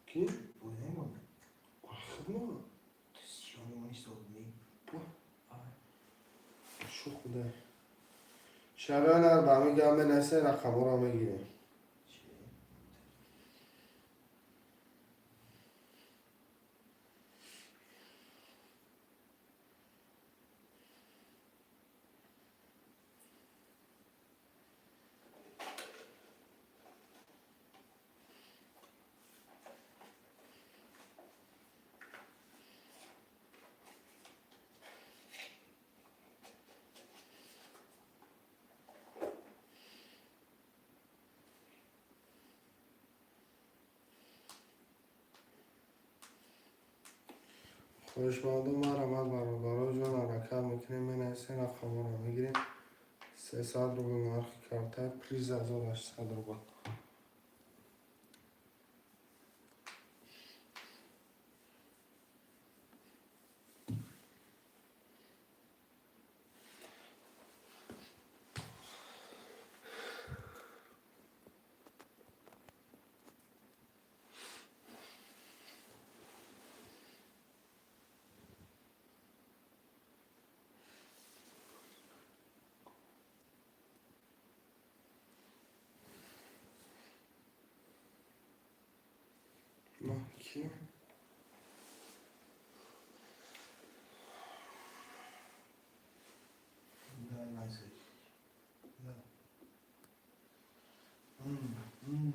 Ки? Хидма? Шух буда. Шарои ба мегам, менасе, рақамҳоро мегирем. Хоҳишмандон, марҳамат, бародаро ҷон, ҳаракат мекунем, менависем, рақамҳоро мегирем. 300 рубл нархи карта, приз 1800 рубл. Ки? Да, nice. Да. М, м.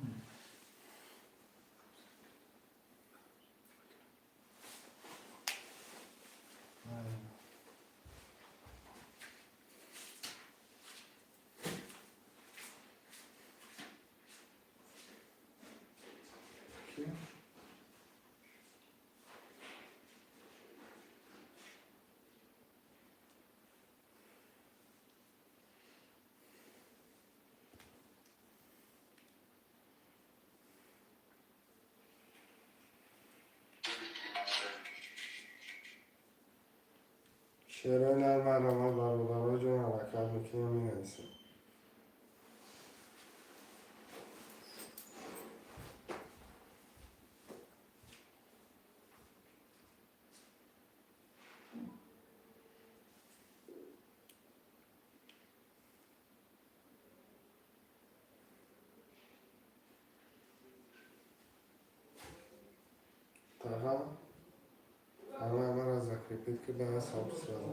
Да. Ки? Шерои нар, марҳамат, бародаро ҷон, ҳаракат мекунем, менависем. Таға ҳама мара закрепить ки ба саб сразу.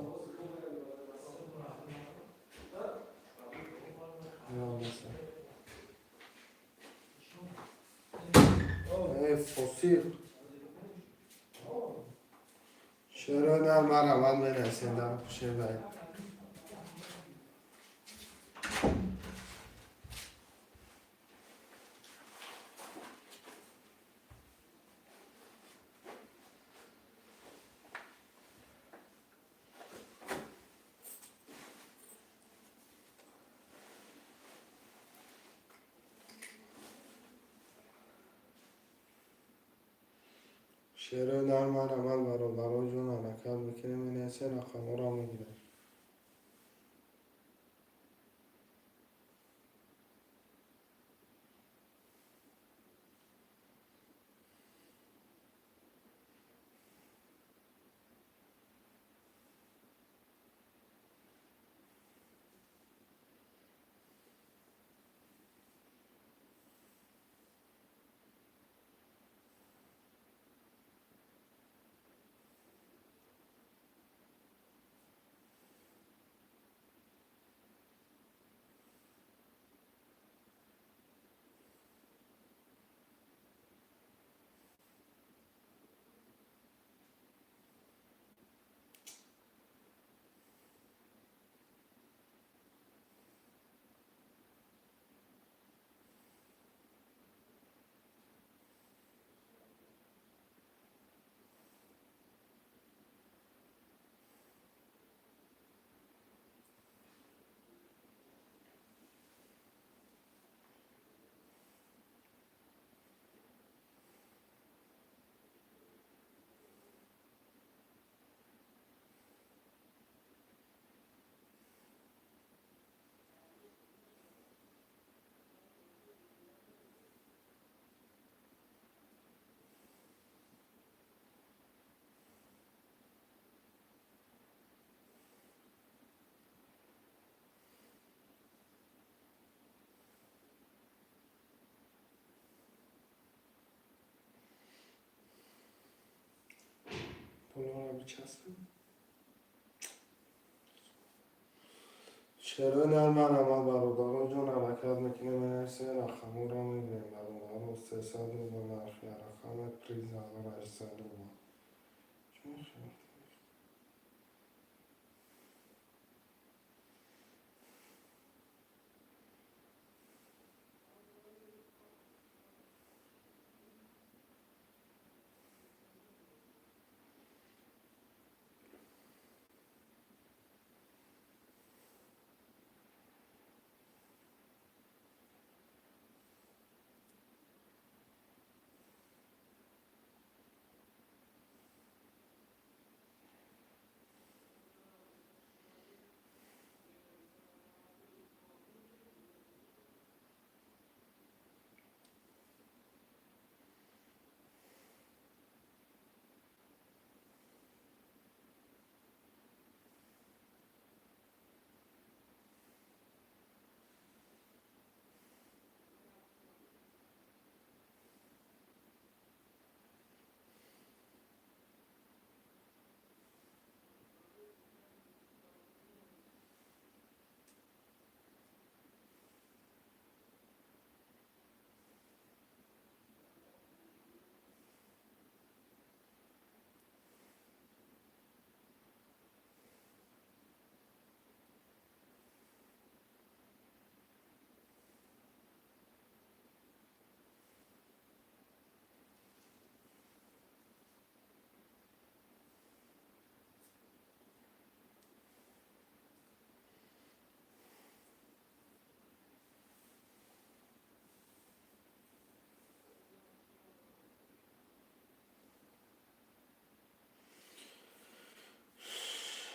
Молодец. Эй, фосиқ. Шерои нар, марҳамат, менависем дар шерои. Шерои нар, марҳамат, бародаро ҷон, ҳаракат мекунем, менависем, рақамҳоро мегирем. Бичаспем. Шерои нармарамад, бародаро ҷон, ҳаракат мекунем, менависем, рақамҳоро мегирем, бародаро. 300 рубл нархи рақаме, приз 1800 рубл. Чун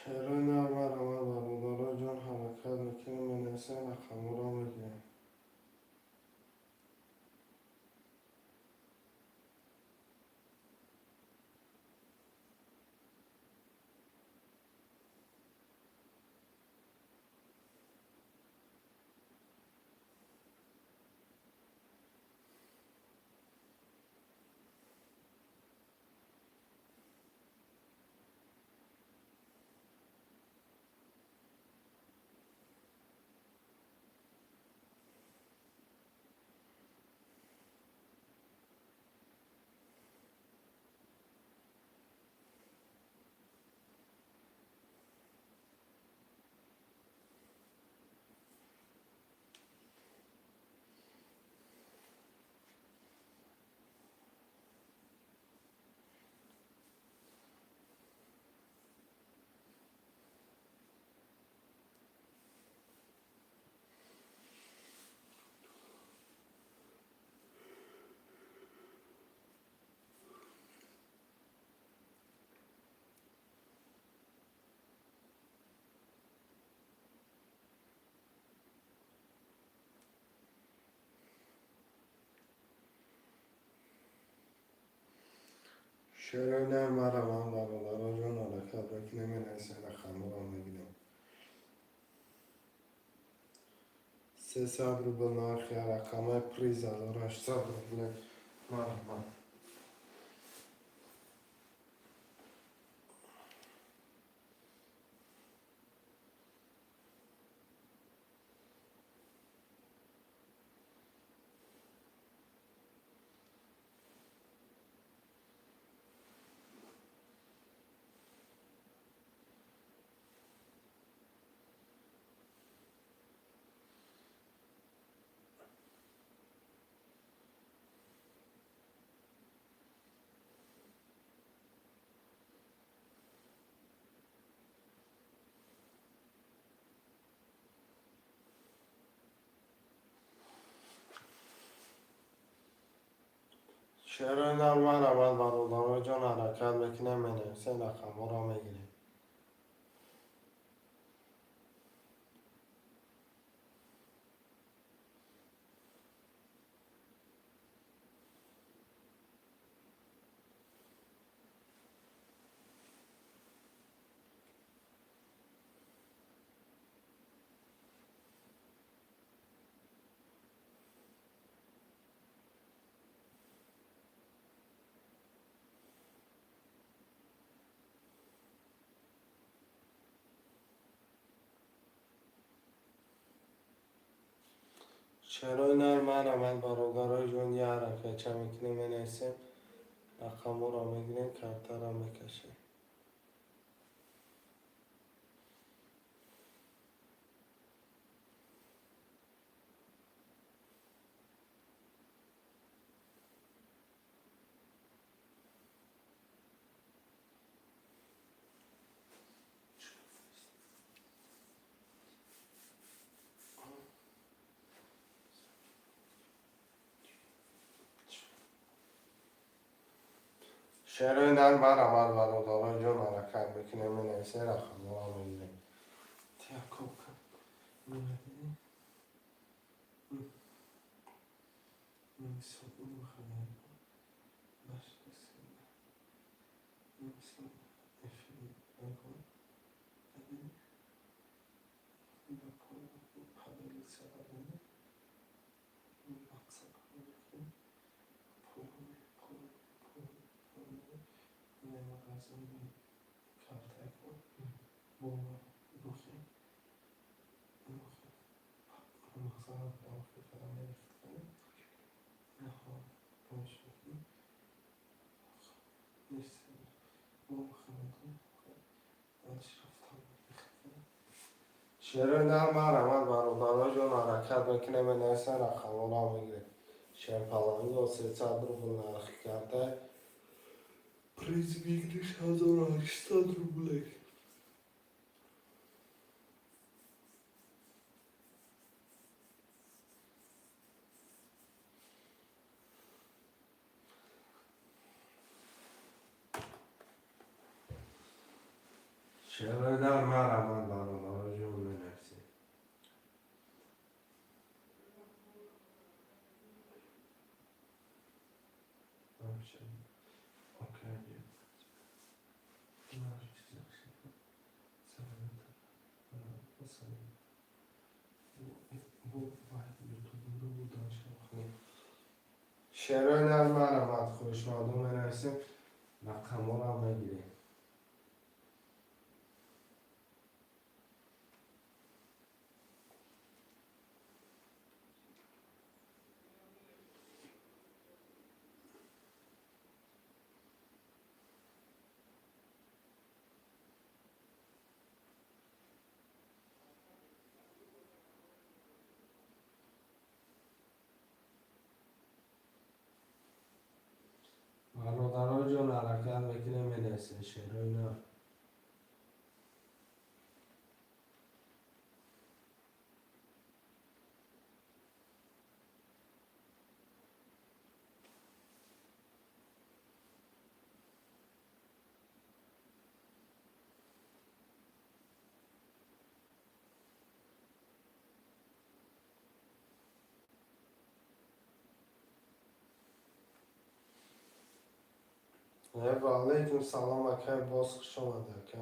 шерои нармарамад, бародаро ҷон, ҳаракат мекунем, менависем, рақамҳоро мегирем. Шерои нармарамад, бародаро ҷон, ҳаракат мекунем, менависем, рақамҳоро мегирем. 300 рубл нархи рақаме, приз 1800 рубл. Марҳамат. Шерои нармарамад, бародаро ҷон, ҳаракат мекунем, менависем, рақамҳоро мегирем. Шерои нар марҳамат, бародарои ҷон, як ҳаракатча мекунем, менависем, рақамҳоро мегирем, картаро мекашем. Шерои нар марҳамат, бародарои ҷон, ҳаракат мекунем, менависем, рақамҳоро мегирем. Тиякобка. Шерои нар марҳамат, бародарои ҷон, ҳаракат мекунем, менависем, рақамҳоро мегирем. Шерпаланги 300 рубл нархи карта. Приз выигрыш 1800 рублей. Шерои нар марҳамат, бародарои ҷон, менависем. Шерои нар марҳамат, хоҳишмандон, менависем, рақамҳоро мегирем. Бародарои ҷон, ҳаракат мекунем, менависем, шерои нар. Ва алайкум салом, акай, боз хуш омадӣ, ака.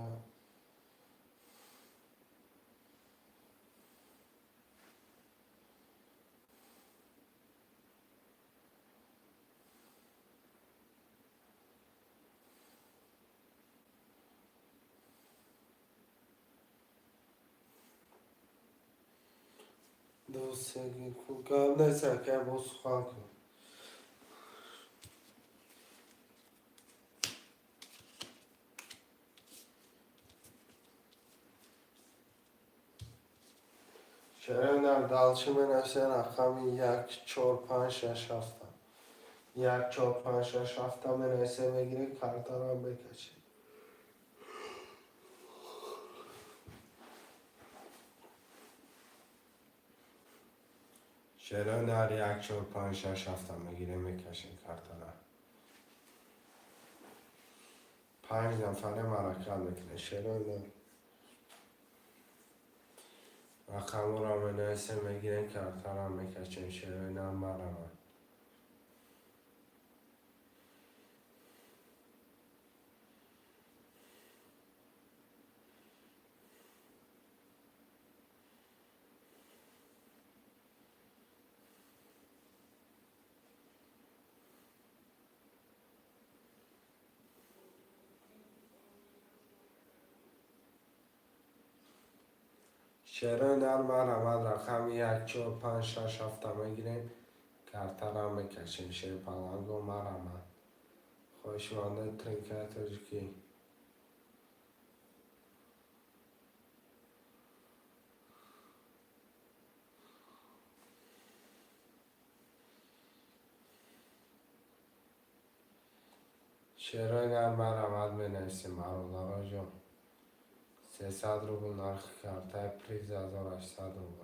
Ду се гап нест, акай, боз сухан кун. Шерои нар дальше менависем, рақами як чор панҷ шаш ҳафта. Як чор панҷ шаш ҳафта менависем, мегирем, картаро мекашем. Шерои нар як чор панҷ шаш ҳафта мегирем, мекашем картаро. Панҷ нафарем, ҳаракат мекунем. Шерои нар. Рақамҳоро менависем, мегирем, картаро мекашем. Шерои нар марҳамат. Шерои нар марҳамат, рақами 1, 4, 5, 6, 7 мегирем, картара мекашем. Шерпаланго, марҳамат, хоҳишмандаи тринкаи тоҷикӣ. Шерои нар марҳамат менависем, бародароҷон. 300 рубл нархи картаи приз, 1800 рубл.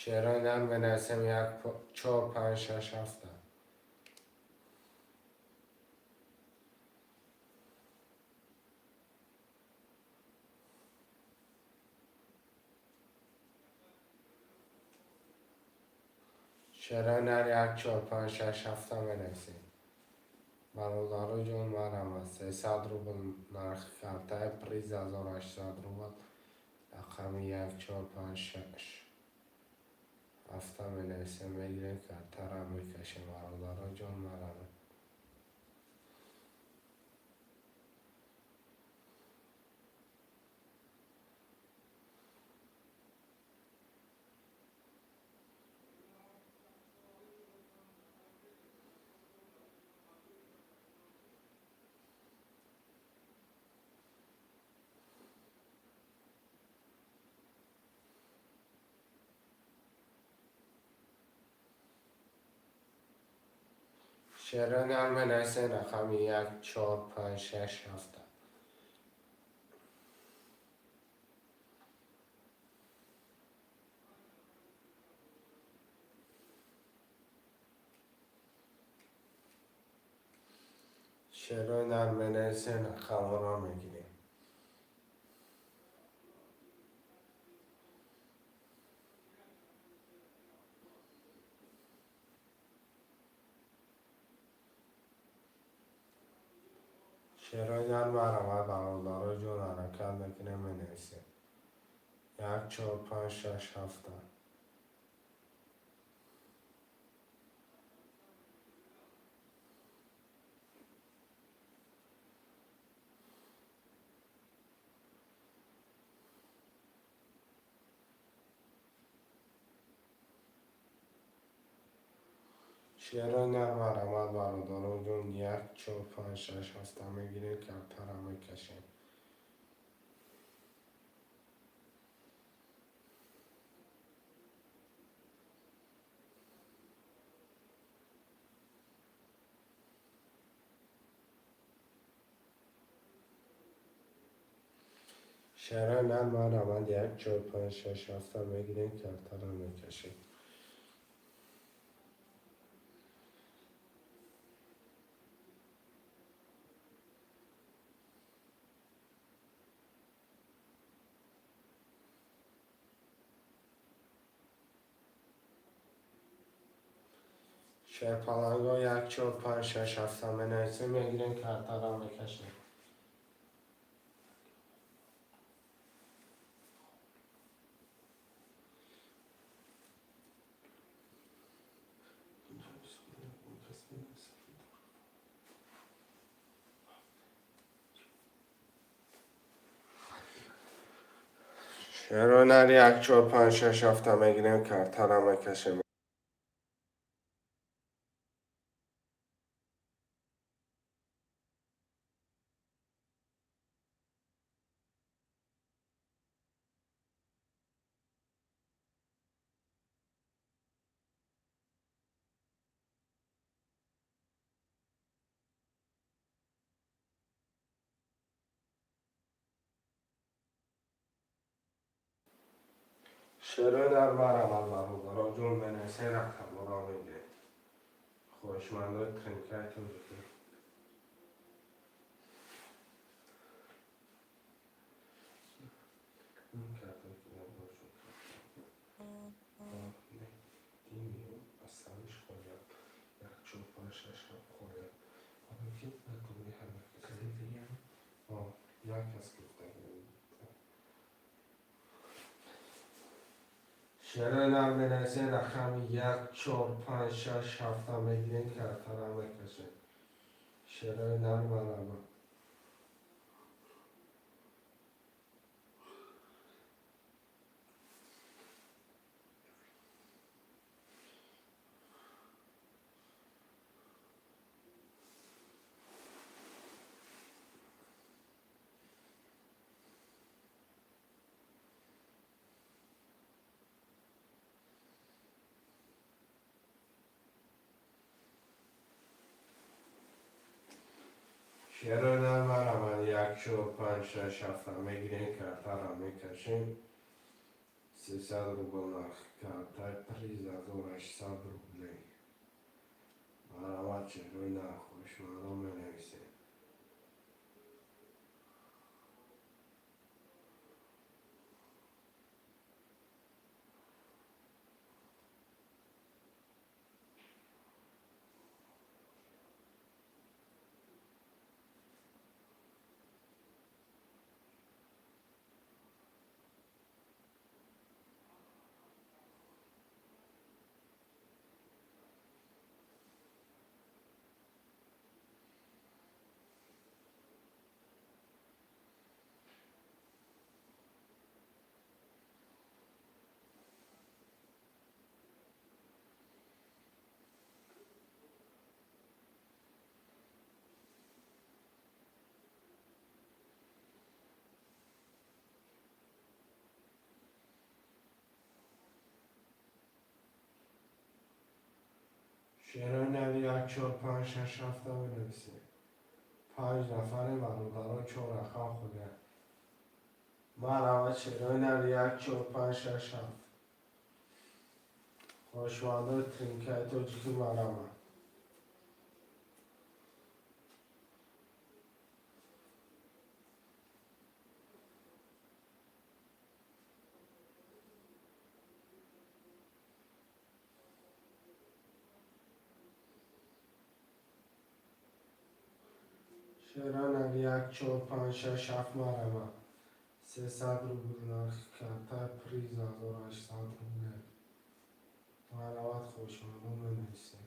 Шерои нар менависем: 1, 4, 5, 6, 7. Шерои нар 1, 4, 5, 6, 7 менависем. Бародаро ҷон, марҳамат, 300 рубл нархи картаи приз, 1800 рубл. Рақами 1, 4, 5, 6, 7 менависем, мегирем, картара мекашем. Бародаро ҷон, марҳамат. Шерои нар менависем рақами 1, 4, 5, 6, 7. Шерои нар менависем, рақамҳоро мегирем. Шерои нар марҳамат, бародаро ҷон, ҳаракат мекунем, менависем: 1, 4, 5, 6, 7. Шерои нар марҳамат, бародаро ҷон, 1, 4, 5, 6, 7 мегирем, картара мекашем. Шерои нар марҳамат, 1, 4, 5, 6, 7 мегирем, картара мекашем. Шерпаланго, 1, 4, 5, 6, 7 менависем, мегирем, картара мекашем. Шерои нар 1, 4, 5, 6, 7 мегирем, картара мекашем. Шерои нар марҳамат, бародаро ҷон, менависем, рақамҳоро мегирем. Хоҳишмандои тринкаи тоҷикӣ. Як кас гуфта. Шерои нар менависем, рақами як, чор, панҷ, шаш, ҳафта мегирем, картара мекашем. Шерои нар марама. Шерои нар марама, як, чор, панҷ, шаш, ҳафта мегирем, картара мекашем. 300 рубл нархи карта, приз 1800 рублей. Марҳамат, шерои нар, хоҳишмандон менависем. Шерои нави як, чор, панҷ, шаш, ҳафта менависем. Панҷ нафаре, бародарон, чор рақам хӯрданд. Марҳамат, шерои нави як, чор, панҷ, шаш, ҳафт. Хоҳишмандои тринкаи тоҷикӣ, марҳамат. Шерои нави як, чор, панҷ, шаш, ҳафт, марҳамат. 300 рубл нархи карта, приз 1800 рублей. Марҳамат, хоҳишмандон менависем.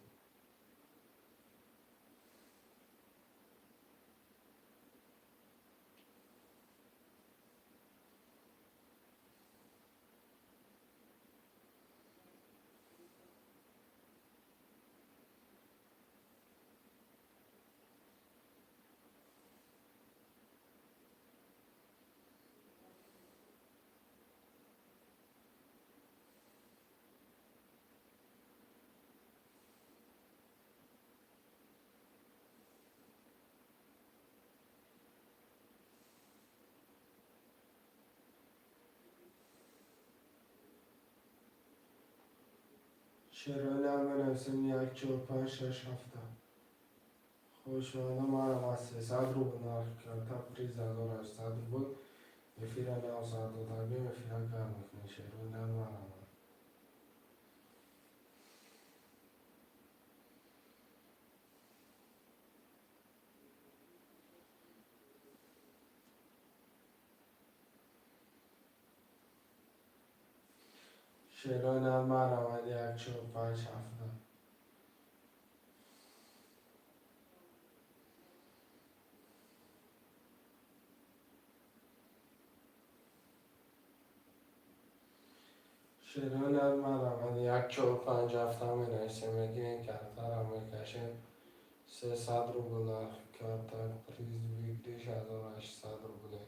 Шерои нар менависем, як, чор, панҷ, шаш, ҳафта. Хоҳишмандон, марҳамат, 300 рубл нархи карта, приз 1800 рубл. Эфира нав сар додагем, эфира гарм мекунем. Шерои нар, марҳамат. Шерои нар, марҳамат, як, чор, панҷ, ҳафта. Шерои нар, марҳамат, як, чор, панҷ, ҳафта менависем, мегирем, картара мекашем. 300 рубл нархи карта, приз выигрыш 1800 рублей.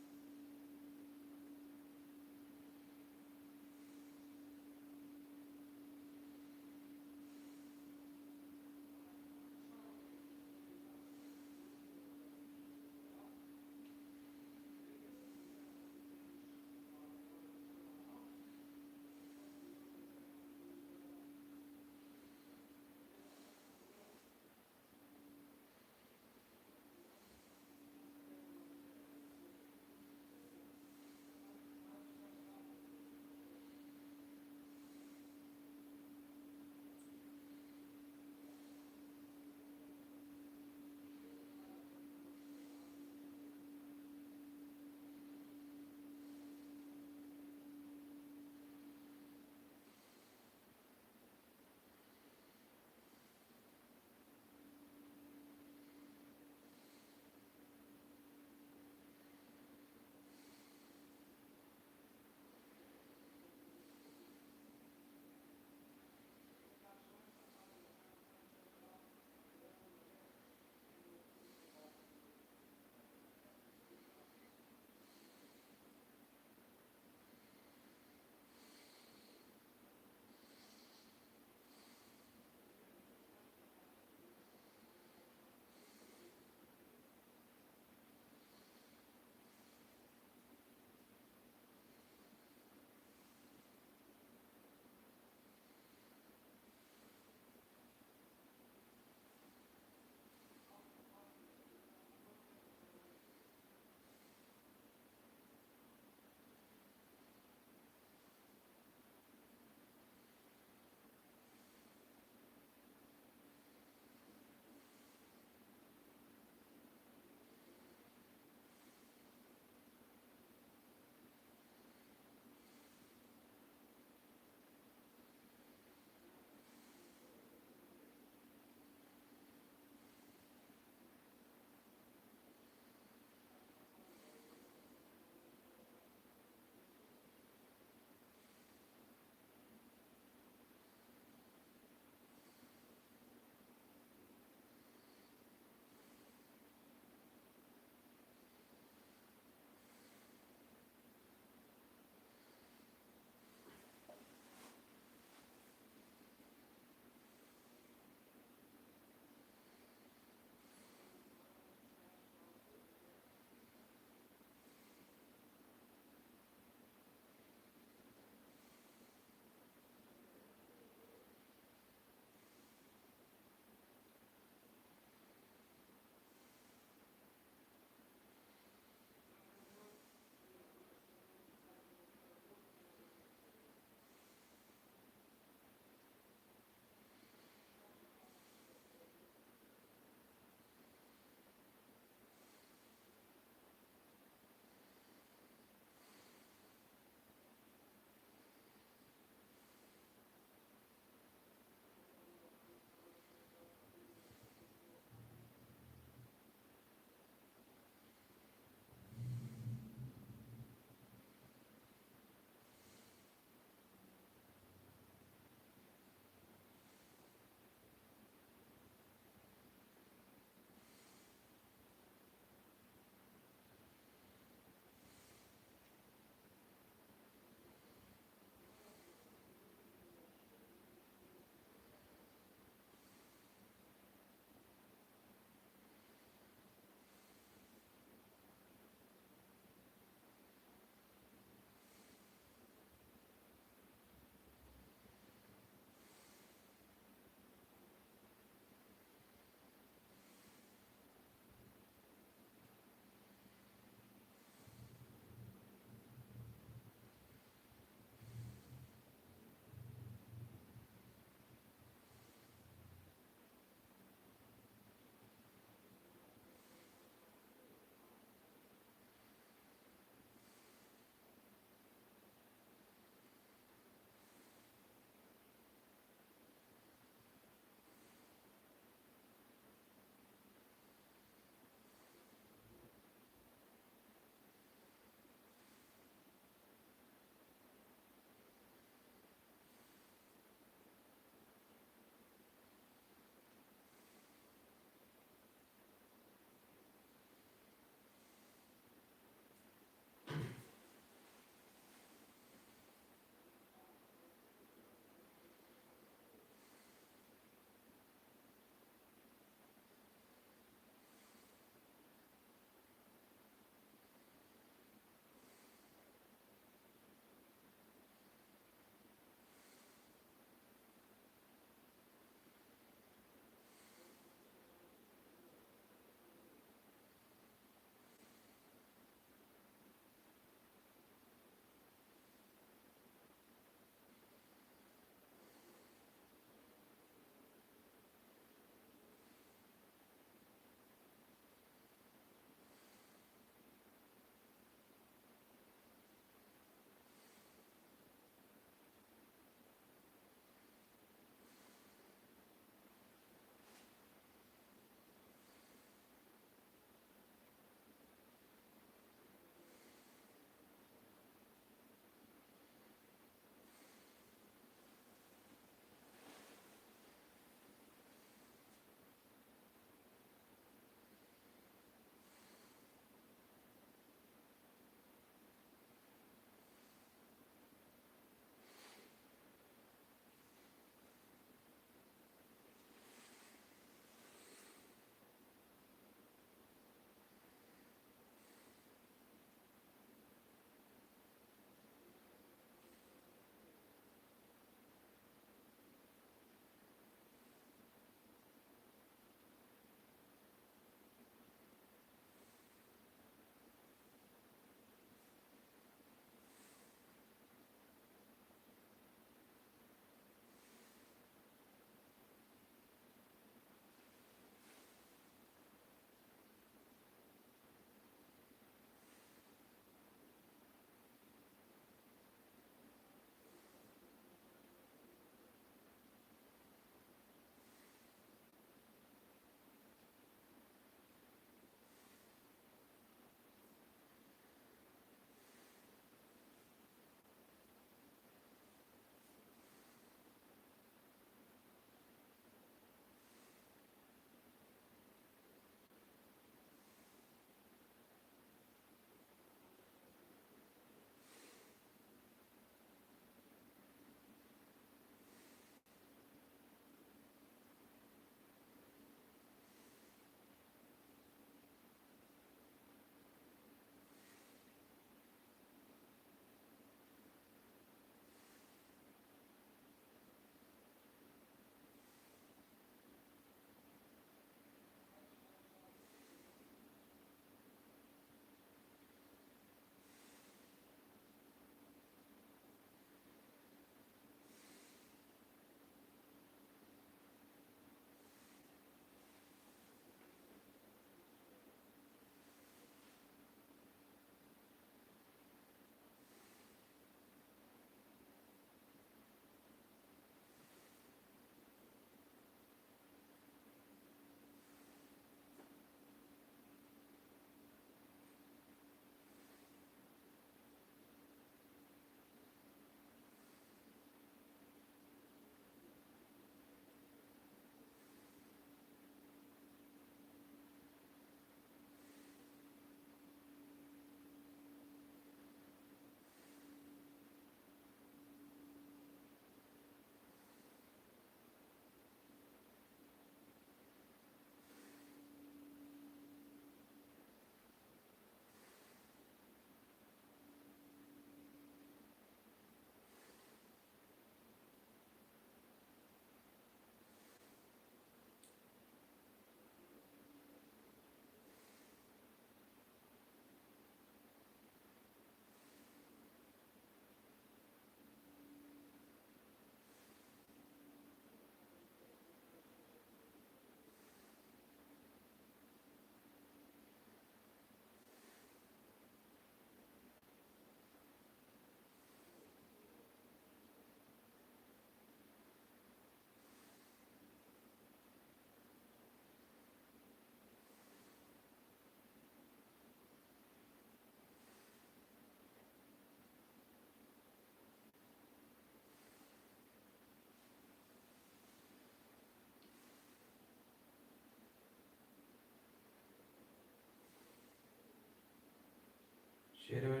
Шерои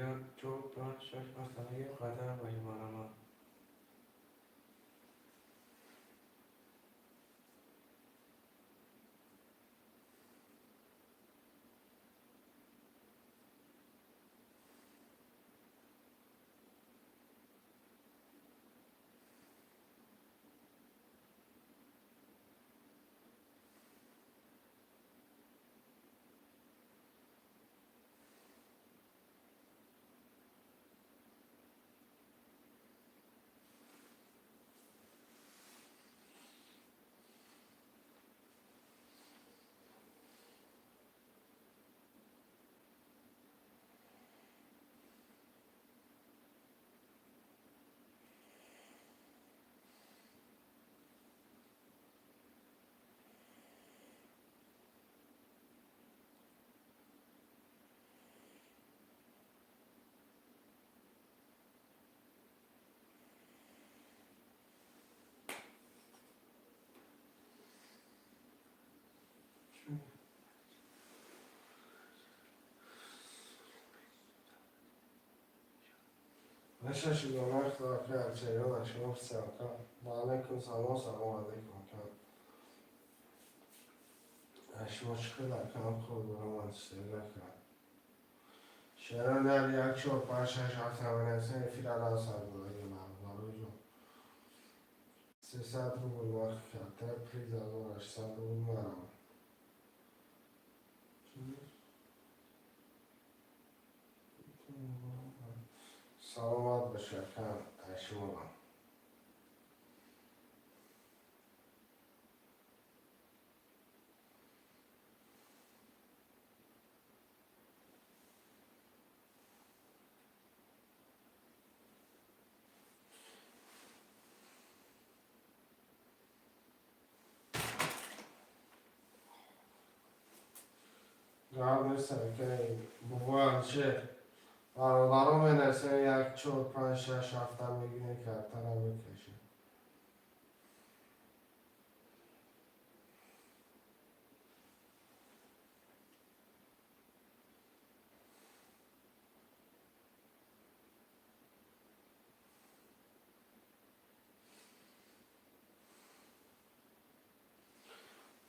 як, чор, панҷ, шаш, ҳафт мегирем, қайта мебошем, марҳамат. Ва алайкум салом, салом алайкум, ака. Шумо чӣ хел, ака? Хуб, ака. Шерои нар як, чор, панҷ, шаш, ҳафт менависем, эфир алан сар будаги, бародароҷон. 300 рубл нархи карта, приз 1800 рубл, марам. Саломат бошед, ака, шуморо. Гап нест, ака, бобои Алишер. Бародаро, менависем, як, чор, панҷ, шаш, ҳафта мегирем, картара мекашем.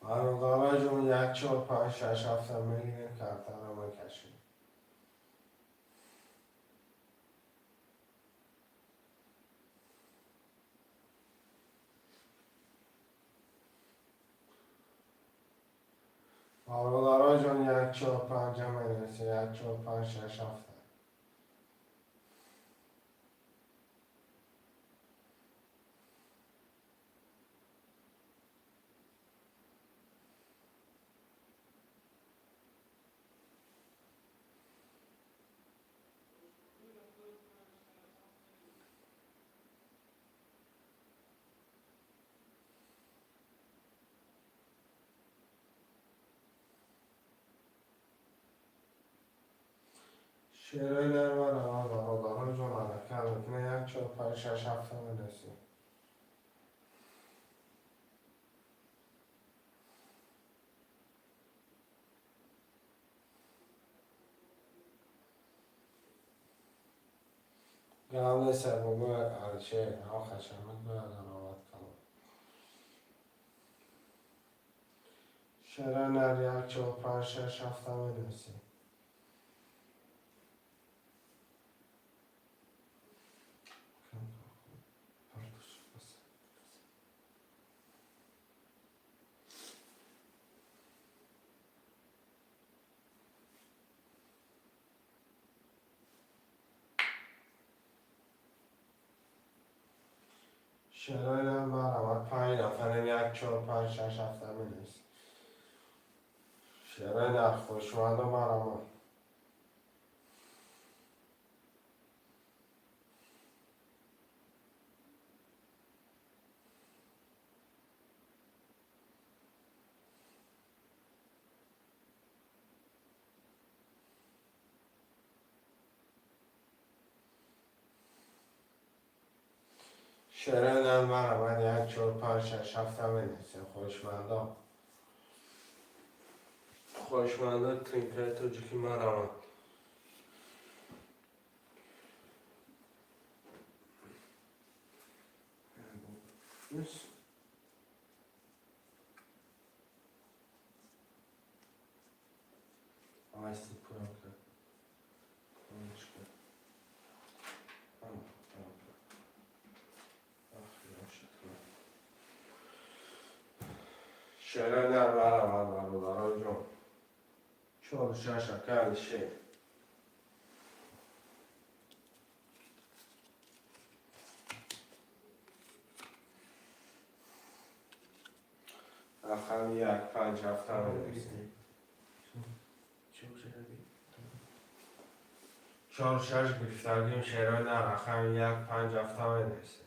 Бародароҷон, як, чор, панҷ, шаш, ҳафта мегирем, картара мекашем. Бародароҷон, як, чор, панҷа менависем, як, чор, панҷ, шаш, ҳафта. Шерои нар марама, бародароҷон, ҳаракат мекунем, як, чор, панҷ, шаш, ҳафта менависем. Гап нест, бобои Алишер, ҳам хашамат бояд ароват калон. Шерои нар як, чор, панҷ, шаш, ҳафта менависем. Шерои нар марҳамат, панҷ нафарем, як, чор, панҷ, шаш, ҳафта менависем. Шерои нар, хушмандо, марҳамат. Шерои нар марҳамат, як, чор, панҷ, шаш, ҳафта менависем. Хоҳишмандо. Хоҳишмандо, тринкаи тоҷикӣ, марҳамат. Плюс. Айси пӯёнка. Пӯёнчика. Шерои нар баравад, бародарон ҷон. Чору шаш ака Алишер. Рақами як, панҷ, ҳафта менависем. Чор шаш гирифтагим шерои нар, рақами як, панҷ, ҳафта менависем.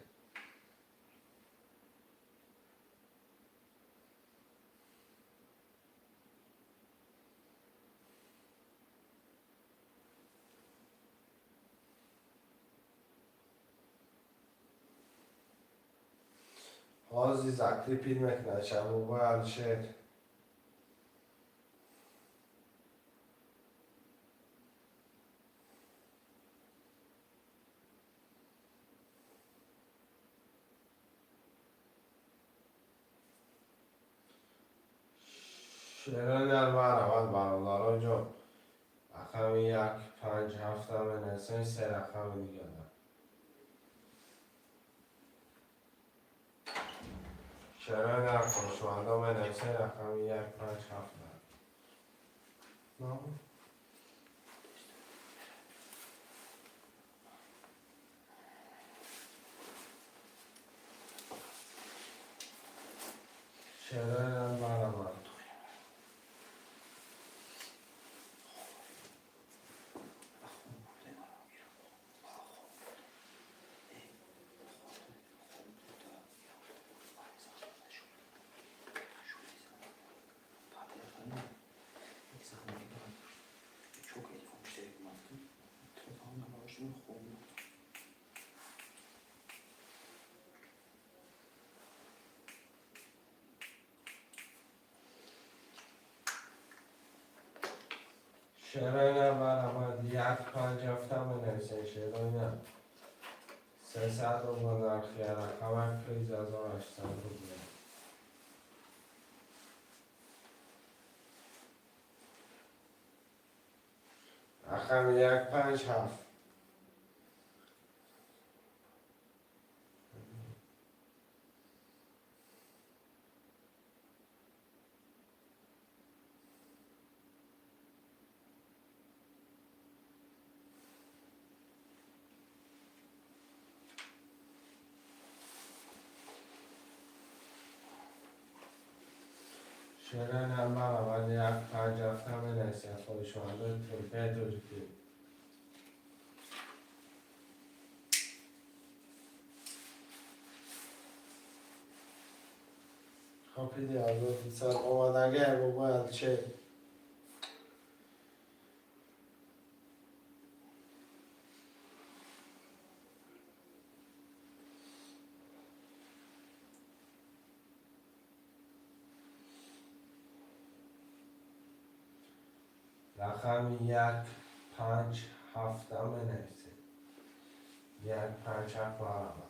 Ҳозир закрепить мекунад шабобои Алишер. Шерои нар баравад, бародарон ҷон. Рақами як, панҷ, ҳафта менависем, се рақами дигара. Шерои нар хушмандо менависем, рақами як, панҷ, ҳафта. Шерои нар баравад. Шерои нар баравад, як, панҷ, ҳафта менависем, шерои нар. 300 рубл нархи рақамак приз 1800 рубл. Рақами як, панҷ, ҳафт. Шерои нар баравад, як, панҷ, ҳафта менависем, хоҳишмандои тӯҳфаи тоҷикӣ. Хоб, иди 1500 омадагай бобои Алишер. Рақами як, панҷ, ҳафта менависем. Як, панҷ, ҳафт баравад.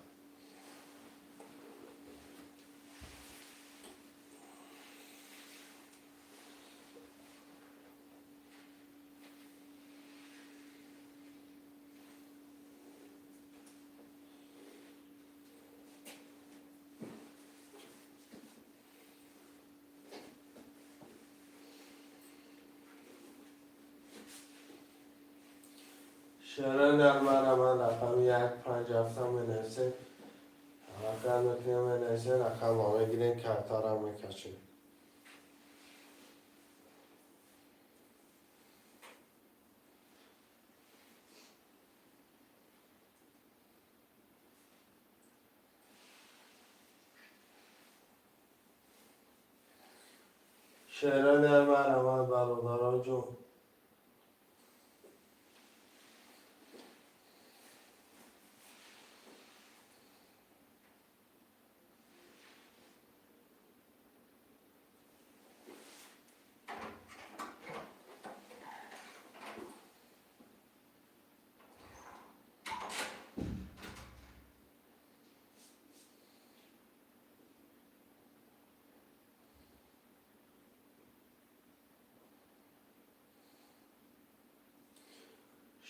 Шерои нар баравад, рақами як, панҷ, ҳафта менависем. Ҳаракат мекунем, менависем, рақамро мегирем, картаро мекашем. Шерои нар баравад, бародарон ҷон.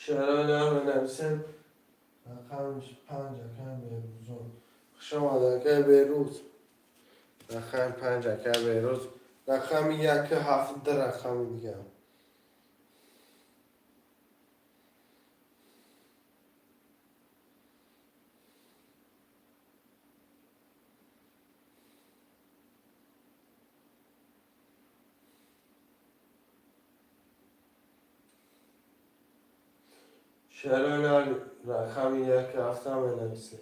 Шерои нар менависем. Рақамиш 5, акай Беҳрӯзҷон. Хуш омад, акай Беҳрӯз. Рақами 5, акай Беҳрӯз. Рақами 1, 7, 2 рақами дигар. Шерои нар рақами 1, 7 менависем.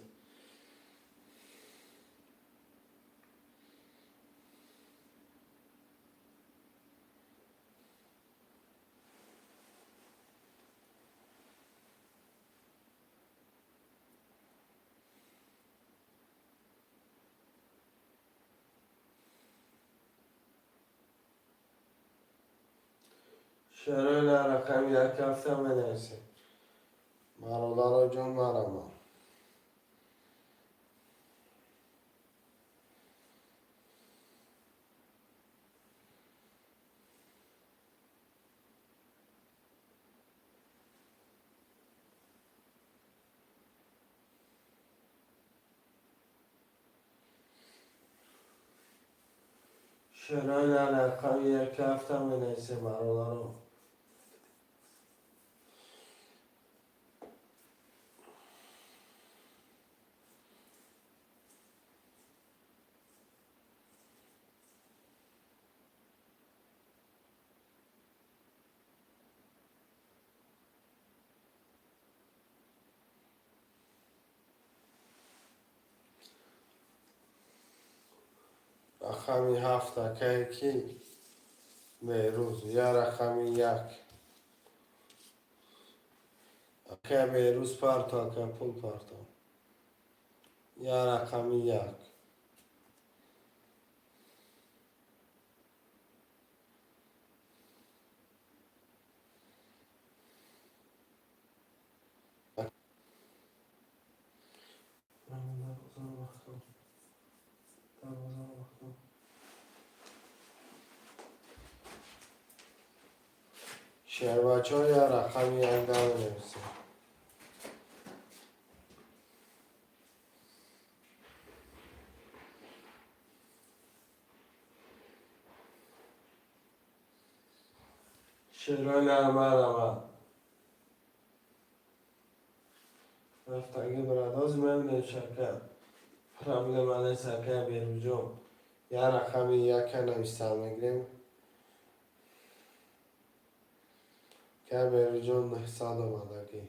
Шерои нар рақами 1, 7 менависем. Бародаро ҷон, марамон. Шерои нар рақами 1, 7 менависем, бародаро. Рақами 7, акае ки Беҳрӯз, я рақами 1. Акай Беҳрӯз, парто, акай, пул парто. Я рақами 1. Дарвозаро маҳкам. Дарвозаро маҳкам. Шербачо, я рақами 1 менависем. Шерои нар, марамад. Рафтаги брат, ҳозир мебинем, шака. Проблема нест, акай Беҳрӯзҷон. Я рақами 1 нависта мегирем. Акай Беҳрӯзҷон, 900 омадагӣ.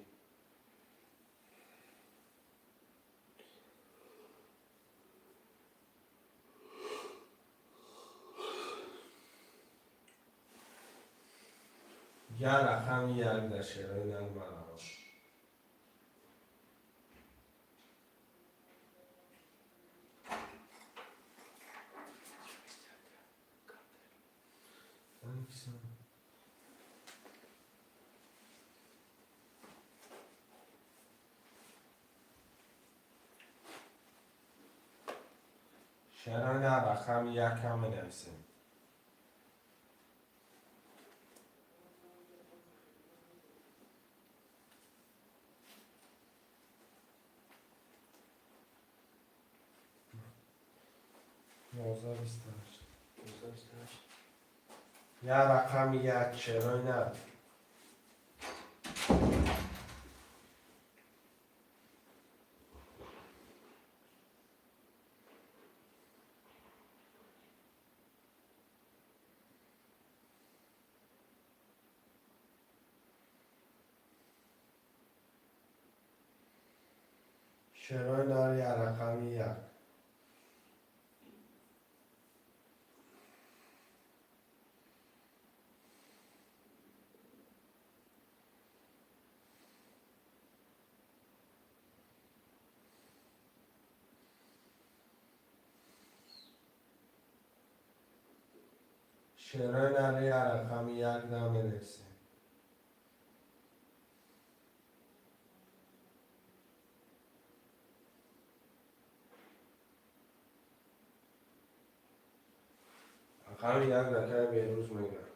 Я рақами 1 дар шерои нар, марамад. Шерои нар рақами 1 ҳам менависем. 11:28. 11:28. Я рақами 1, шерои нар. Шерои нар, я рақами 1. Шерои нар, я рақами 1 наменависем. Рақами 1 акай Беҳрӯз мегӯяд.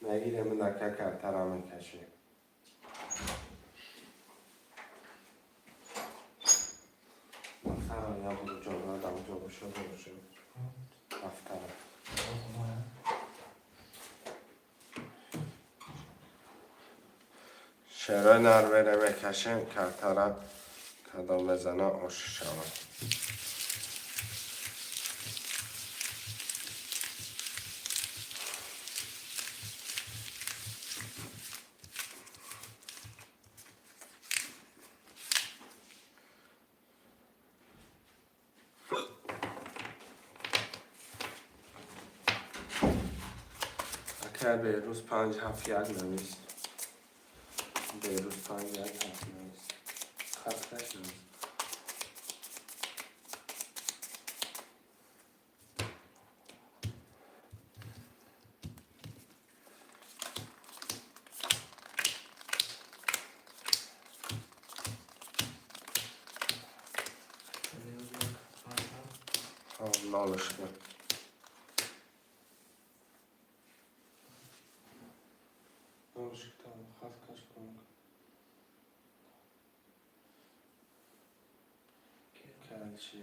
Мегирем, нака картара мекашем. Дафтара я буду ҷо дам ҷо боша боша. Дафтара. Шерои нарвере мекашем, картара кадом мезана ош шавад. Акай Беҳрӯз 571 навис. Беҳрӯз 517 навис. Хатташ навис. Беҳрӯз як панҷ ҳафт. Ҳо, нолишка. Нолишка там хаткаш кун. Калши.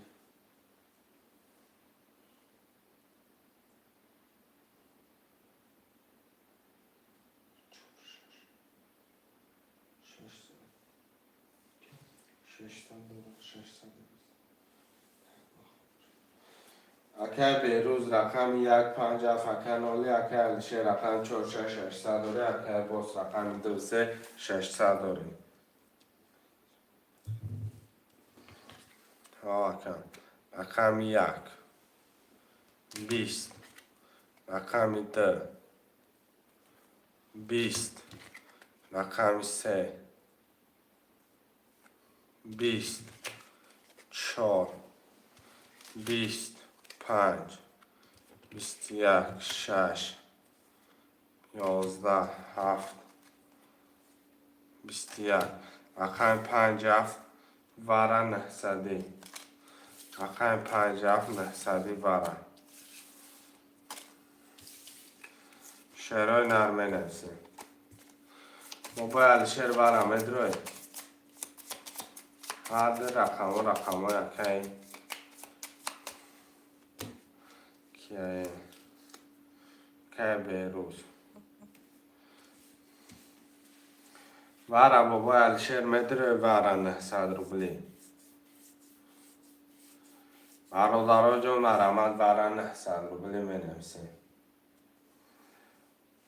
Чор, шаш. 600. 600, 620. Акай Беҳрӯз рақами 157, акай ноли, акай Алишер рақами 46600 дорӣ, акай Аббос рақами 23600 дорӣ. Ҳо, ака. Рақами 1. 20. Рақами 2. 20. Рақами 3. 20. 4. 20. 5. 21. 6. 11. 7. 21. Рақами 5 7 вара 900-ӣ. Рақами 5 7 900-ӣ вара. Шерои нар менависем. Бобои Алишер вара медрои. Ҳар ду рақамҳо рақамҳои акай кияе? Кай Беҳрӯз. Вара бобои Алишер медрои вара 900 рублӣ. Бародаро ҷон, марҳамат, вара 900 рублӣ менависем.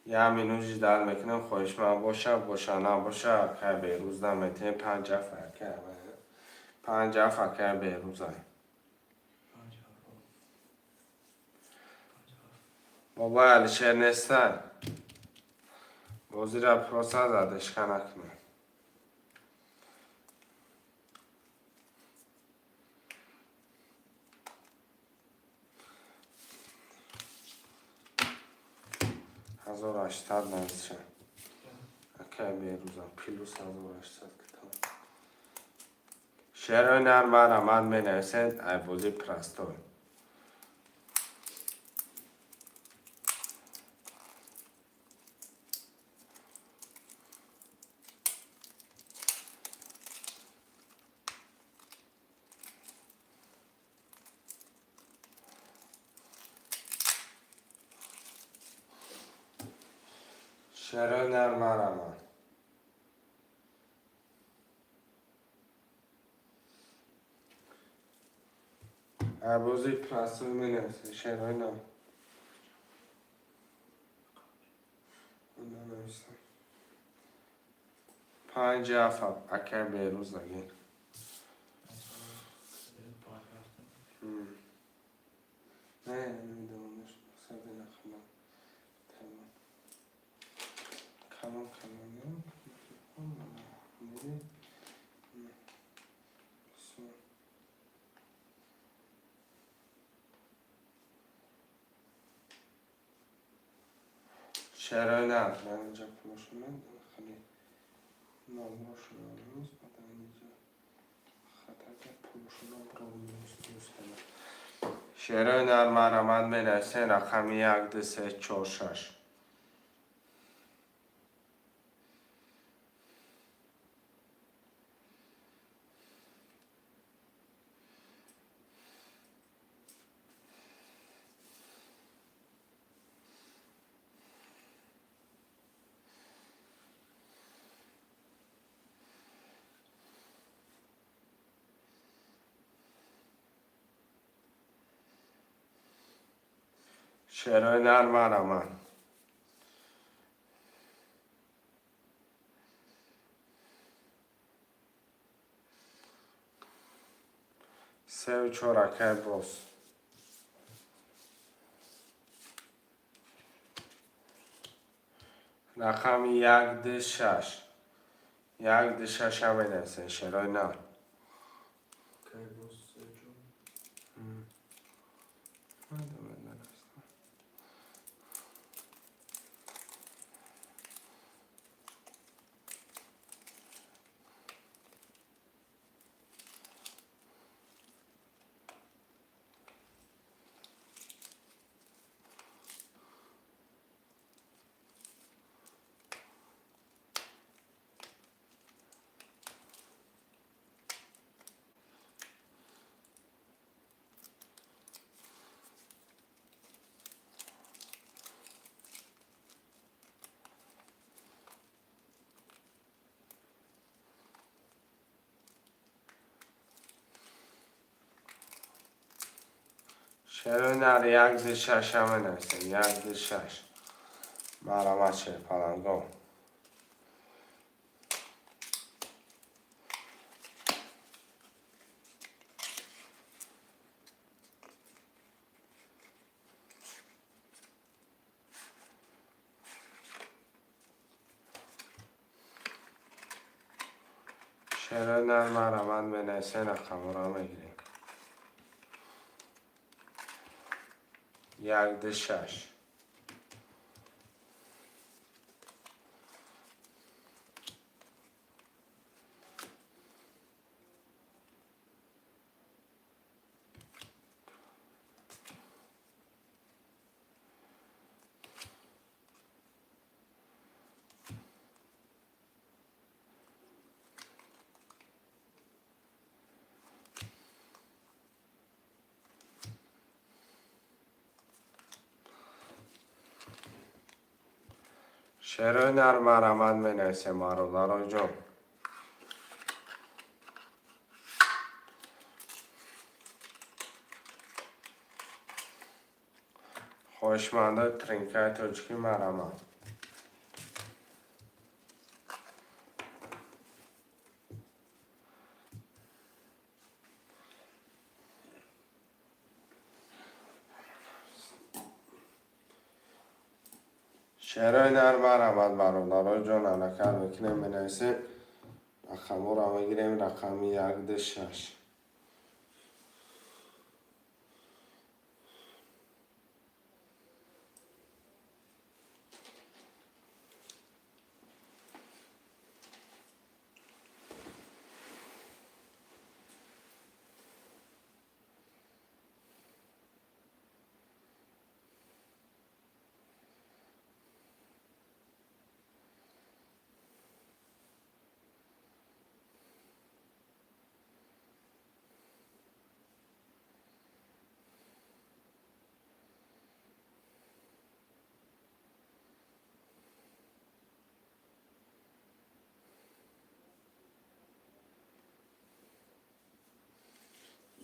Як минут ждать мекунем, хоҳишманд боша, боша, набоша, акай Беҳрӯз наметиҳем. 5 7 акай. 5 7 акай Беҳрӯзай. Панҷ ҳафт. 5 7. Бобои Алишер нестай. Бозира просто задышка накунем. 1800 нависша. Акай Беҳрӯзам плюс 1800 китоб. Шерои нар марҳамат менависед, ай бозӣ простой. Шерои нар марҳамат. Ай бозӣ простой менависед, шерои нар. Нанависам. 5 7 акай Беҳрӯз агин. 5 7. Не, намедонам, сади нахонам. Тамом. Калон калон, не? Не. Всё. Шерои нар, ман инҷа пулошона, хеле номрошона нест, баъд инҷа хатага пулошона плюс плюс кунам. Шерои нар марҳамат менависед рақами 1, 2, 3, 4, 6. Шерои нар марҳамат. Сеу чор, акай бос. Рақами як, ду, шаш. Як, ду, шаша менависем, шерои нар. Кай боз се чор. Шерои нар як, ду, шаша менависем. Як, ду, шаш. Марҳамат, шерпалангон. Шерои нар марҳамат менависем, рақамҳоро мегирем. Як, ду, шаш. Шерои нар марҳамат менависем, бародароҷон. Хоҳишмандои тринкаи тоҷикӣ, марҳамат. Шерои нар марҳамат, бародароҷон, ҳаракат мекунем, менависем, рақамҳоро мегирем, рақами як, ду, шаш.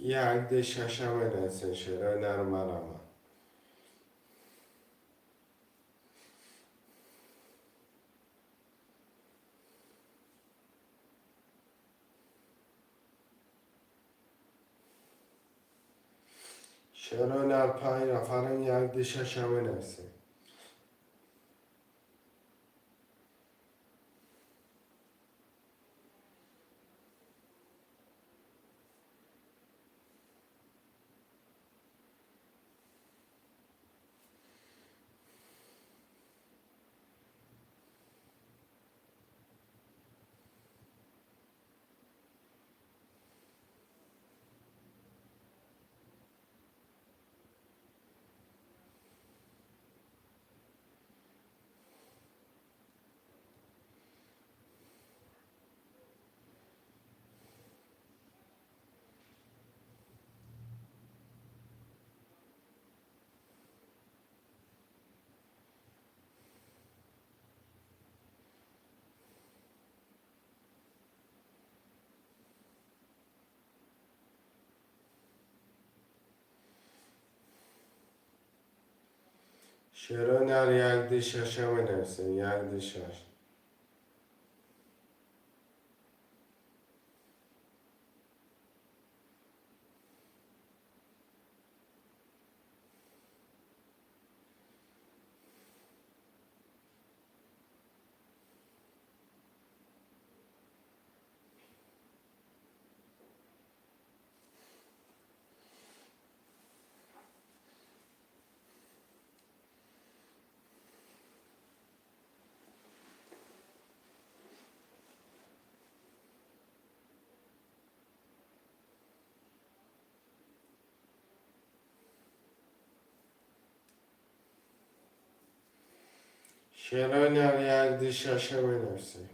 Як, ду, шаша менависем, шерои нар марҳамат. Шерои нар панҷ нафарем, як, ду, шаша менависем. Шерои нар як ду шаша менависем, як ду шаш. Шерои нар як ду шаша менависем.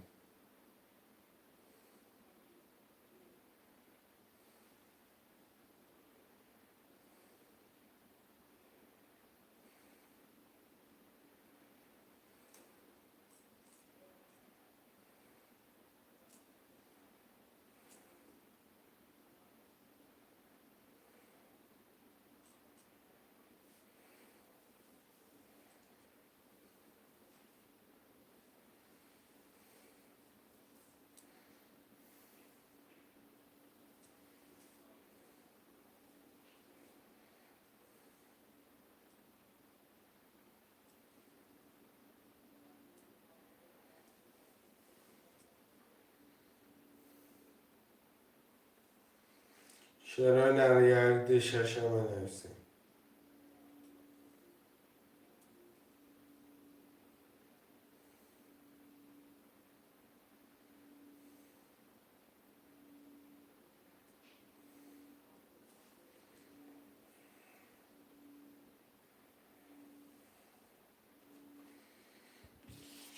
Шерои нар як ду шаша менависем.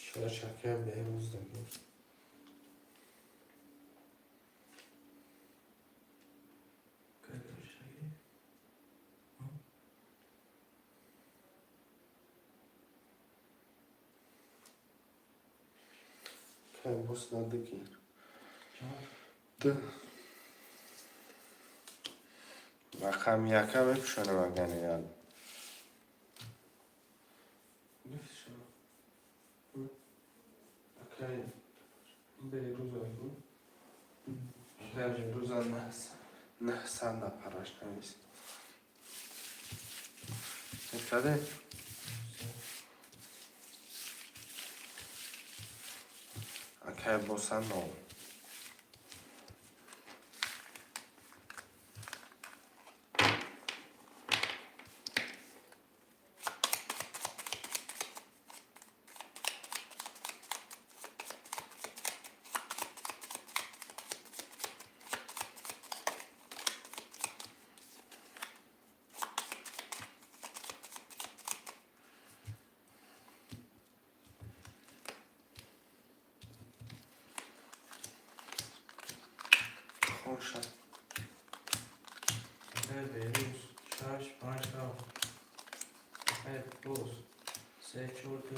Шаш ака Беҳрӯз дагӣ. Кай Беҳрӯз шаги? Кай бос надагир. Чанд? Ду. Рақами яка мепӯшонам агар яд. Акай Беҳрӯз аку. Акай Беҳрӯза 900 нафараш навис. Каде? Акай боса нол. Хошад. Акай Беҳрӯз шаш панҷ ҳафт. Акай боз се чор ду.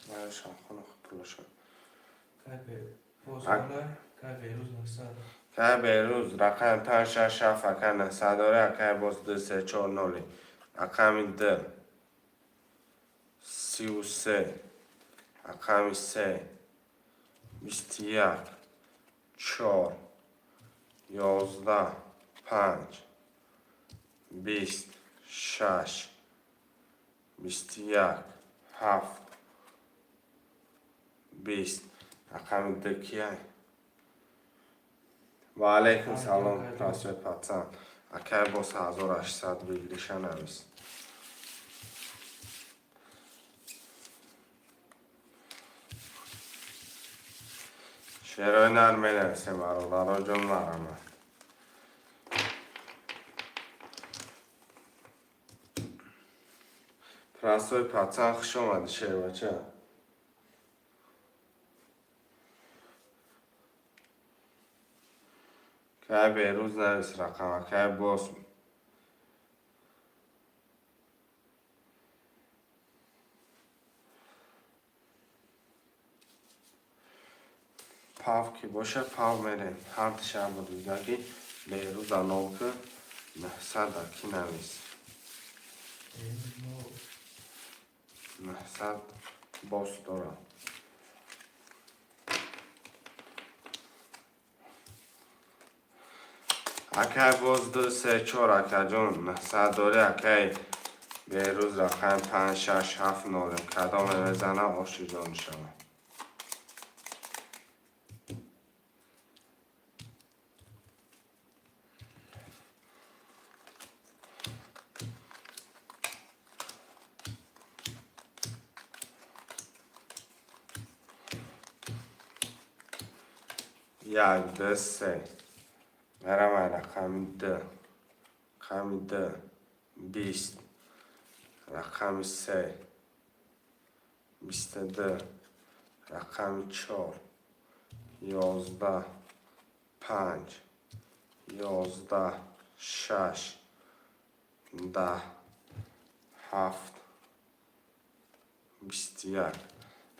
Барашон хона пулашон. Акай боз Ак- ҳолай. Акай Беҳрӯз 900. Акай Беҳрӯз рақами панҷ шаш ҳафт акай 900 дора, акай боз ду се чор ноли. Рақами ду 33, рақами се 21, чор, 11, панҷ, 20, шаш, 21, ҳафт, 20. Рақами ду кияй? Ва алайкум салом, простой пацан. Акай боз 1800 выигрыша навис. Шерои нар менависем, бародаро ҷон, марҳамат. Простой пацан, хуш омадӣ, шербача. Кай Беҳрӯз навис рақам, акай боз. Пав ки боша, пав мерем. Ҳар душанба дудаги Беҳрӯза нол ки 900 ки навис. Беҳрӯз нол. 900 боз дорам. Акай боз 2, 3, 4, акаҷон, 900 дорӣ, акай Беҳрӯз, рақами 5, 6, 7 нолем. Кадоме мезанам, оши ҷон мешавад. Як, ду, се. Меравай рақами д. Рақами д. 20. Рақами се. 22. Рақами чор. 11. Панҷ. 11. Шаш. 10. Ҳафт. 21.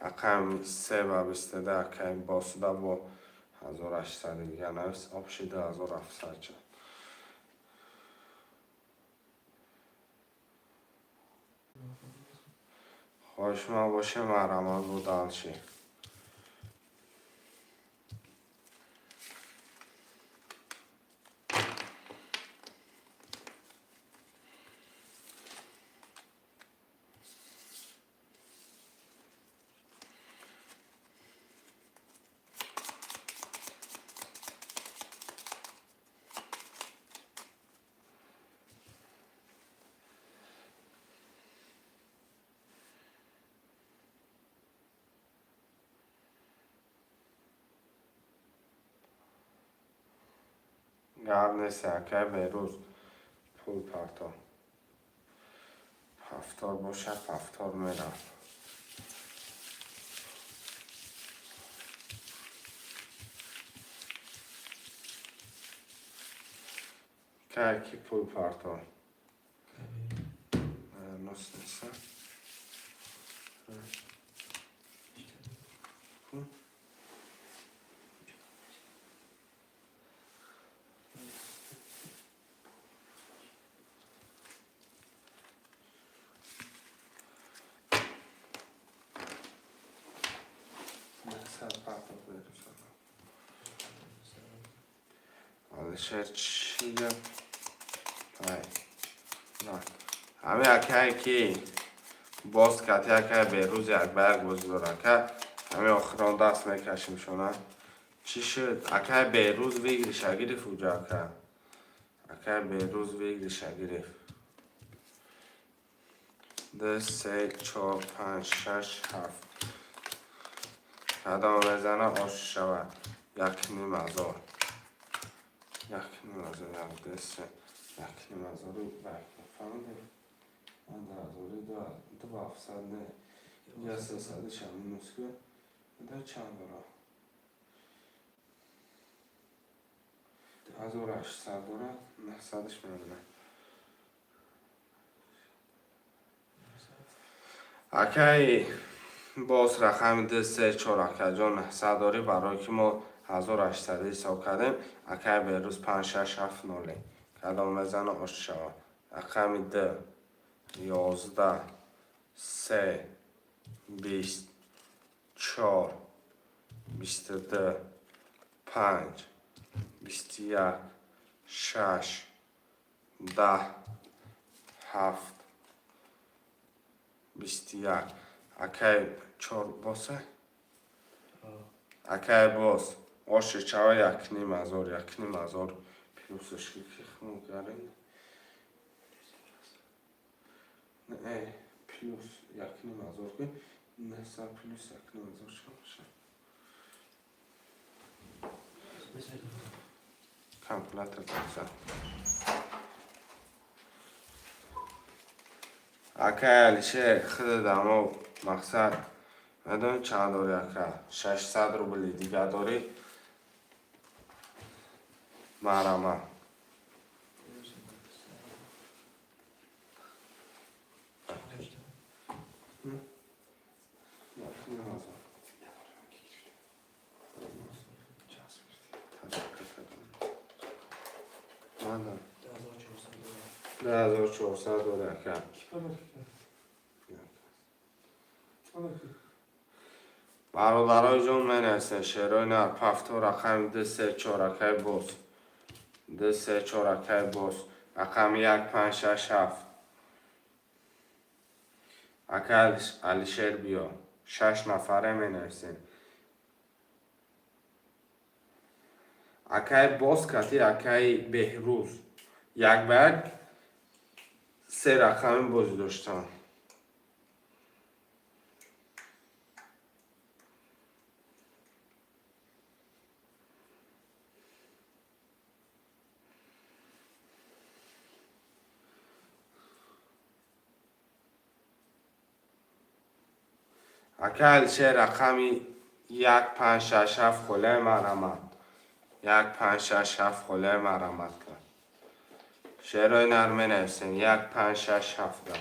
Рақами се ба 22, акай босуда бо 1800 дига навис, общий 2700 шуд. Хоҳиши ман боше, марҳамат, бо дальше. Гап нест, акай Берӯз, пул парто. Ҳафтор бошад, ҳафтор меравад. Кай ки пул парто? Нос неста. Сад парто Берӯз. Алишер чӣ гап? Ай. На. Ҳами акае ки боз кати акай Берӯз як ба як бозӣ дора. Ака, ҳами охирон даст мекашим шона. Чӣ шуд? Акай Берӯз выигрыша гирифт уҷа, ака. Акай Берӯз выигрыша гирифт. Ду, се, чор, панҷ, шаш, ҳафт. Кадом мезана, ош шавад. 1500. 1500, як, ду, се. 1500-у як. Фаҳмидем? Ман 2000-у ду ҳафтсад не. Я сесадиша минус кун. Да чанд дора? 1800 дора, 900-ш мемонад. Акай боз рақами ду, се, чор, акаҷон, 900 дорӣ, барое ки мо 1800 ҳисоб кардем. Акай Берӯз, панҷ, шаш, ҳафт, ноле. Кадом мезана, ош шавад. Рақами д, 11, се, 20, чор, 22, панҷ, 21, шаш, 10, ҳафт, 21. Акай чор боса? Акай боз оши чава, 1500, 1500 плюсш ки хмо карем. Не, плюс 1500 ки 900 плюс 1500 чӣ мешавад? Калькулятор бизан. Акай Алишер, худ дамо мақсад медонӣ чанд дорӣ, ака? 600 рубли дига дорӣ. Марама. 1500. Ман 2400 дорӣ, ака. Ки пардохт кард? Бародарои ҷон, менависен шерои нар пафто рақами 2 3 4 акай боз. 2 3 4 акай боз. Рақами 1 5 6 7. Акай Алишер биё. 6 нафаре менависем. Акай боз кати акай Беҳрӯз. Як ба як се рақами бозӣ доштанд. Акай Алишер рақами 1 5 6 7 холаи марҳамат. 1 5 6 7 холаи марҳамат кард. Шерои нар менависем 1 5 6 7.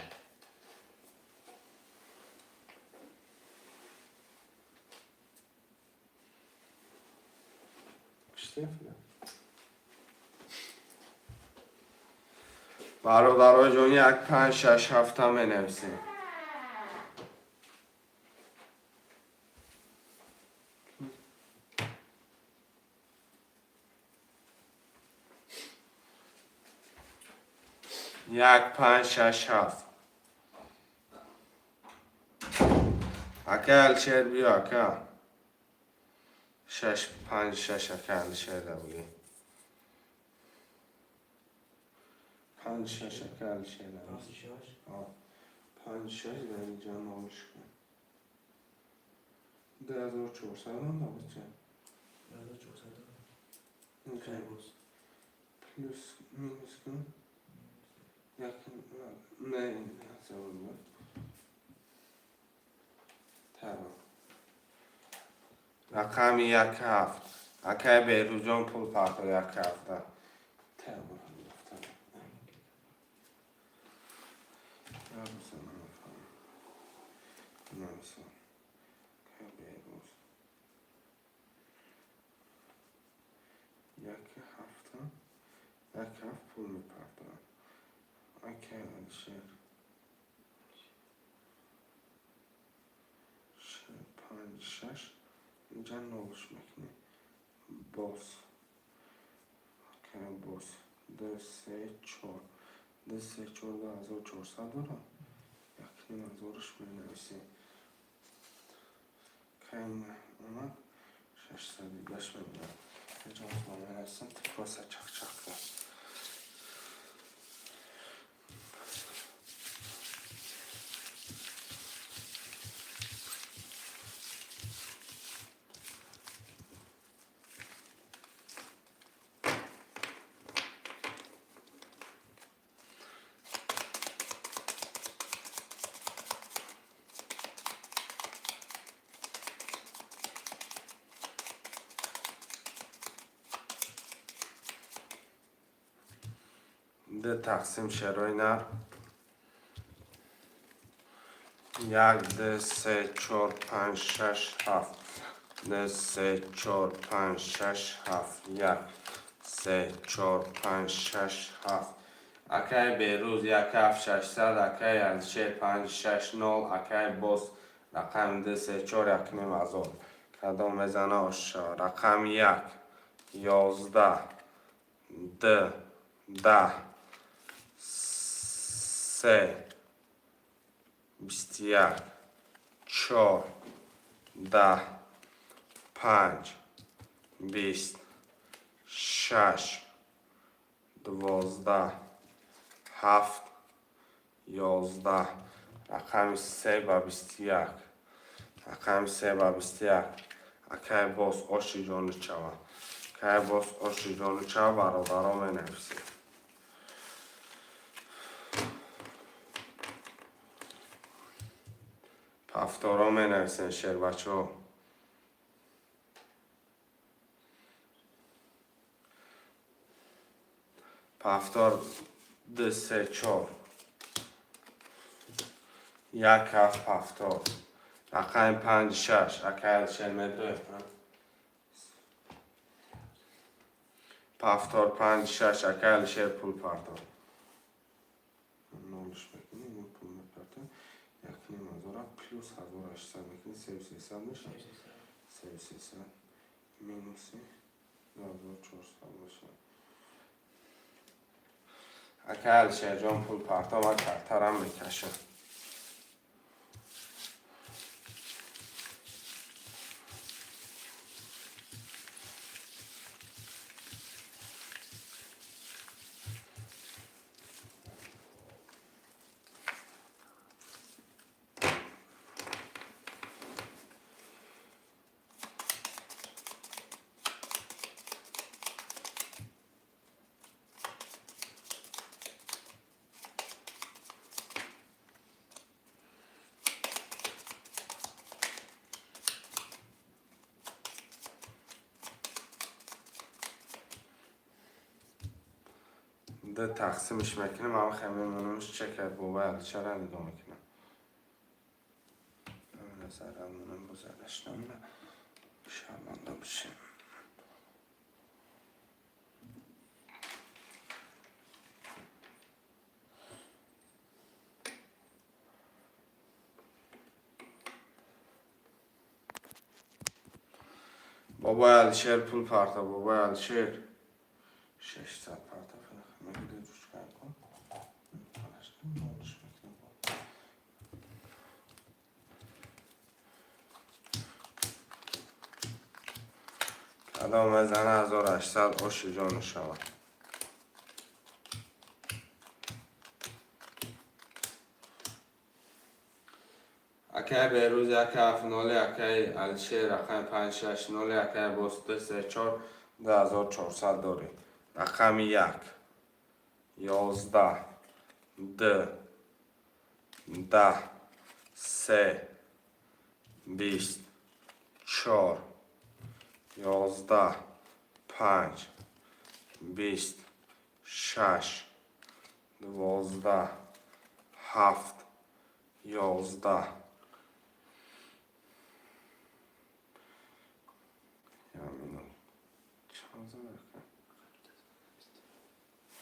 Бародарои ҷон, 1 5 6 7 менависем. 1 5 6 7. Акай Алишер биё, ака. 6 5 6 акай Алишер да буги. 5 6 акай Алишер да. 5 6. 5 6 дар инҷа нолш кун. 2400 монда буд ча? 2400. Инҷа Боз. Плюс минус кун. Як не ҳазор. Тамом. Рақами 1 7. Акай Беҳрӯзҷон пул партод 1 7. Тамом. Акай Беҳрӯз. 1 7. 1 7 пул мепартояд. Акай Алишер. 5 6. Инҷа нолш мекунем. Боз. Акай боз. 2 3 4. 2 3 4 2400 дорам. 1,5 ҳазораш менависем. Кай омад? 600 дигаш мебинам. Инҷа менависем. Ты просто чақ-чақ кун. Д тақсим шерои нар. 1 2 3 4 5 6 7. 2 3 4 5 6 7. 1 3 4 5 6 7. Акай Беҳрӯз 1 7 600, акай Алишер 5 6 0, акай боз рақами 2 3 4 1,5 ҳазор. Кадом мезана оша? Рақами 1 11 2 10 3 21 4 10 5 20 6 12 7 11. Рақами 3 ба 21. Рақами 3 ба 21. Акай боз оши ҷону чава. Акай боз оши ҷону чава, бародаро менависем. Ҳафторо менависем шербачаҳо. Пафтор 2 3 4. 1 7 пафтор. Рақами 5 6. Акай Алишер медоед. Пафтор 5 6 акай Алишер пул партод. Нолш мекунем, пул мепартоем. 1,5 ҳазора плюс 1800. 800 мекунӣ, 3300 мешавад. 3300 минуси 2400 мешавад. Ака Алишерҷон, пул парто, ман картарам мекашам. Д тақсимш мекунем, ама хе мемонамш чека. Бобаи Алишера нигоҳ мекунам. Зарар монам, бо зараш намона, шарманда бишем. Бобои Алишер, пул парта. Бобои Алишер 600 парта. Мегири, ручка кун, нолш мекунам. Кадом мезана, 1800, оши ҷону шавад. Акай Берӯз, 170, акай Алишер рақами 560, акай боз 234, 2400 дорӣ. Рақами як, 11, д, 10, се, 20, чор, 11, панҷ, 20, шаш, 12, ҳафт, 11. Як минут. Чанд зад, ака?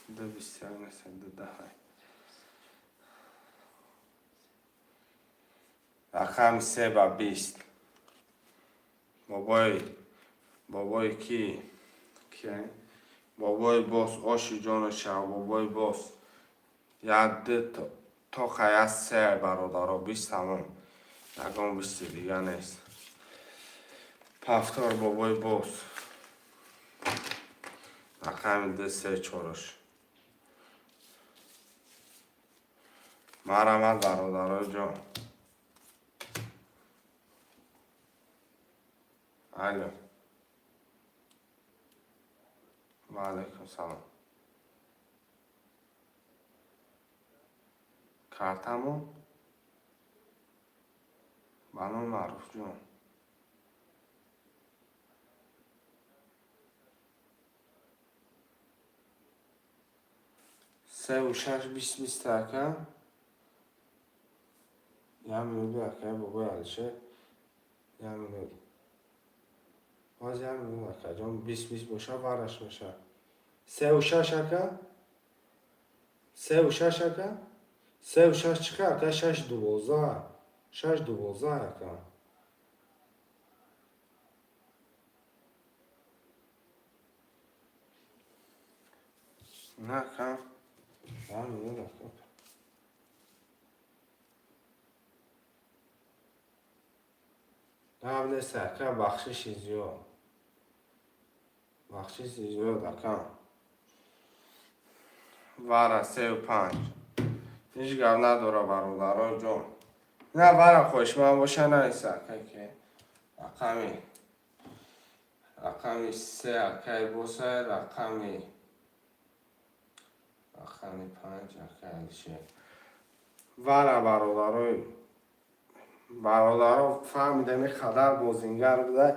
Ду 21 нест, ду даҳай. Рақами се ба 20. Бобои ки? Ки? Бобои бос, оши ҷону шав, бобои бос. Як ду то хая се, бародаро, 20 тамом. Ягон 20-и дига нест. Повтор, бобои бос. Рақами ду, се, чорош. Марҳамат, бародарои ҷон. Алло. Ва алайкум салом. Картамо? Ба номи Маъруфҷон. Севу шаш, 20, 20, ака. Як минут, акай бобои Алишер. Як минут. Боз як минут, акаҷон, 20, 20 боша, вараш мешавад. Севу шаш, ака? Севу шаш, ака? Севу шаш чӣ хел, ака? Шаш 12. Шаш 12, ака. На, ака. Як минут, ака. Гап нест, ака, бахшиши зиёд. Бахшиши зиёд, ака. Вара севу панҷ. Ҳеҷ гап надора, бародаро ҷон. На, вара хоҳишманд боша, нависа, ака, ки рақами се акай боса, рақами панҷ акай Алишер. Вара бародаро фаҳмидем, ин қадар бозингар буда.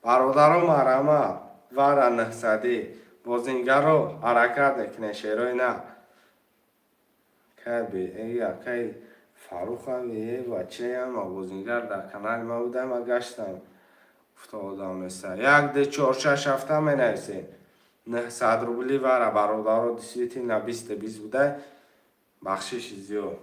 Бародаро, марҳамат, вара 900-ӣ. Бозингаро ҳаракат мекунед, шерои на. Кай акай Фаррухам е бачаям бозингар дар канали ма буда, ма гаштам. Гуфта одам неста. Як, ду, чор, шаш, ҳафта менависем. 900 рубли вара, бародаро, действительно 20 20 буда. Бахшиши зиёд.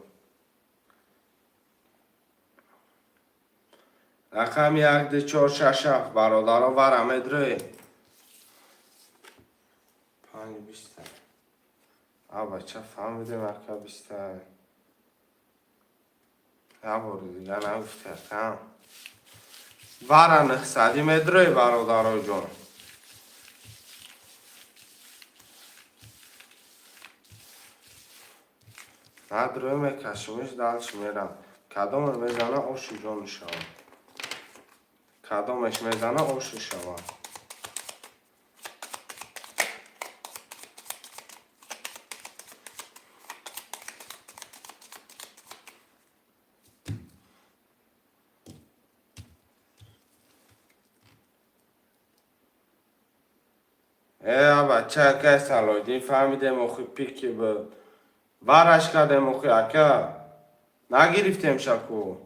Рақами 1, 2, 4, 6, 7. Бародаро, вара медрои. 5, 20. А бача, фаҳмидем, ака, 20. Як бори дига нагуфти, ака. Вара 900 медрои, бародароҷон. Надрои, мекашимиш, дальше мерам. Кадоме мезана, ошу ҷон шавад. Кадомеш мезана, ошу шавад. Э, бача, ака Салоиддин, фаҳмидем, охи пики буд. Вараш кардем, охи, ака. Нагирифтем шаку.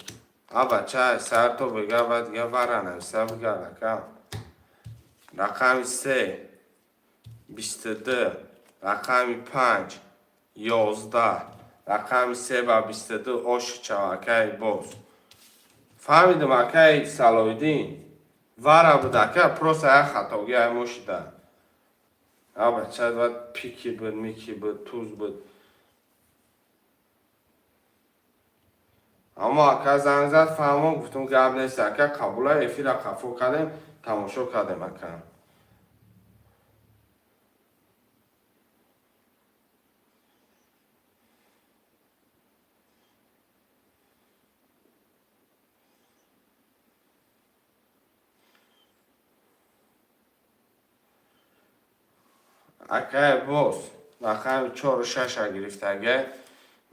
А бача, сар то бега, баъд дига вара нависа бигард, ака. Рақами 3, 22, рақами 5, 11, рақами 3 ба 22 ошу чав, акаи боз. Фаҳмидем, акаи Салоиддин. Вара буд, ака, просто як хатогӣ ай мо шуда. А бача, баъд пики буд, мики буд, туз буд. Аммо ака занг зад, фаҳмо, гуфтум, гап нест, ака, қабула, эфира қафо кардем, тамошо кардем, ака. Акай боз рақами чору шаша гирифтага,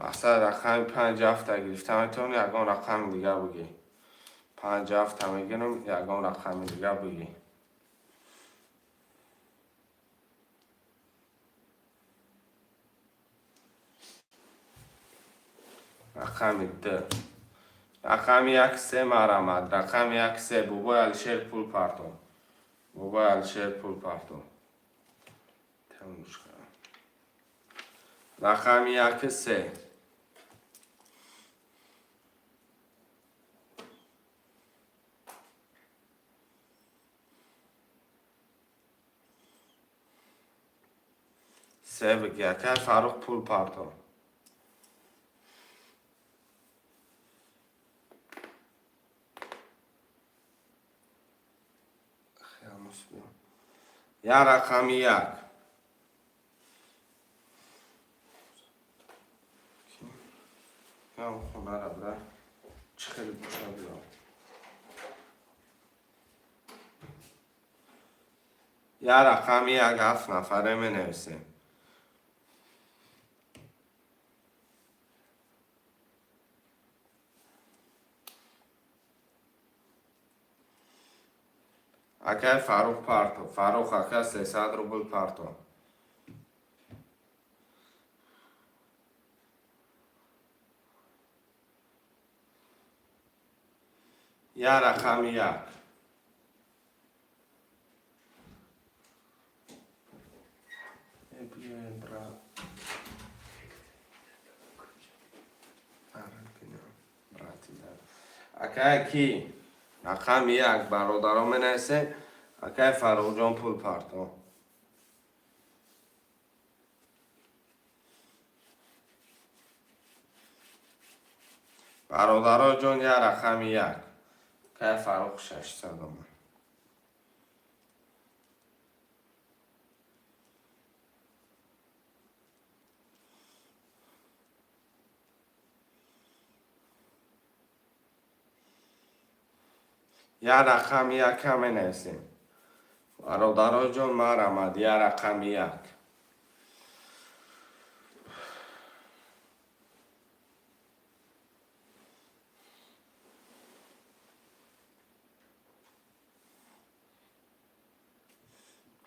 мақсад, рақами панҷ ҳафта гирифта метавонӣ, ягон рақами дига бигӣ. Панҷ ҳафта мегирам, ягон рақами дига бигӣ. Рақами д, рақами як, се, марамад, рақами як, се. Бобои Алишер, пул парто, бобои Алишер, пул парто. Тамошка. Рақами як, се. Се бигӣ, акай Фаррух, пул парто. Як рақами як. Ям хонара бира. Чӣ хеле боша, биё. Як рақами як, ҳафт нафаре менависем. Акай Фаррух, парто. Фаррух ака, 300 рубл парто. Як рақами як. Э, биёем, брат. Акай ки рақами як, бародаро, менависем. Акай Фаррухҷон, пул парто. Бародаро ҷон, як рақами як. Акай Фаррух, 600 омад. Як рақами яка менависем. Бародаро ҷон, марамад, як рақами як.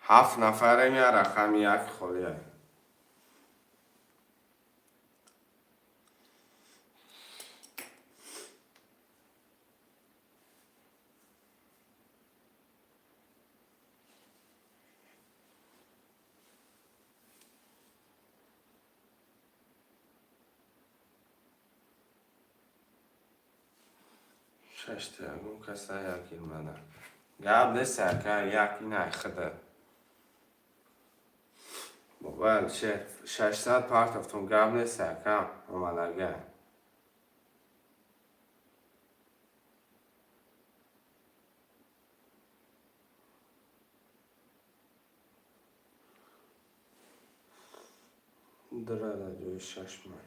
Ҳафт нафарем, як рақами як холия. Шашта ягон каса як илмада. Гап нест, ака, як инай худа. Бобал 600 партофтум, гап нест, ака, омадага. Дурада ҷои шаш ман.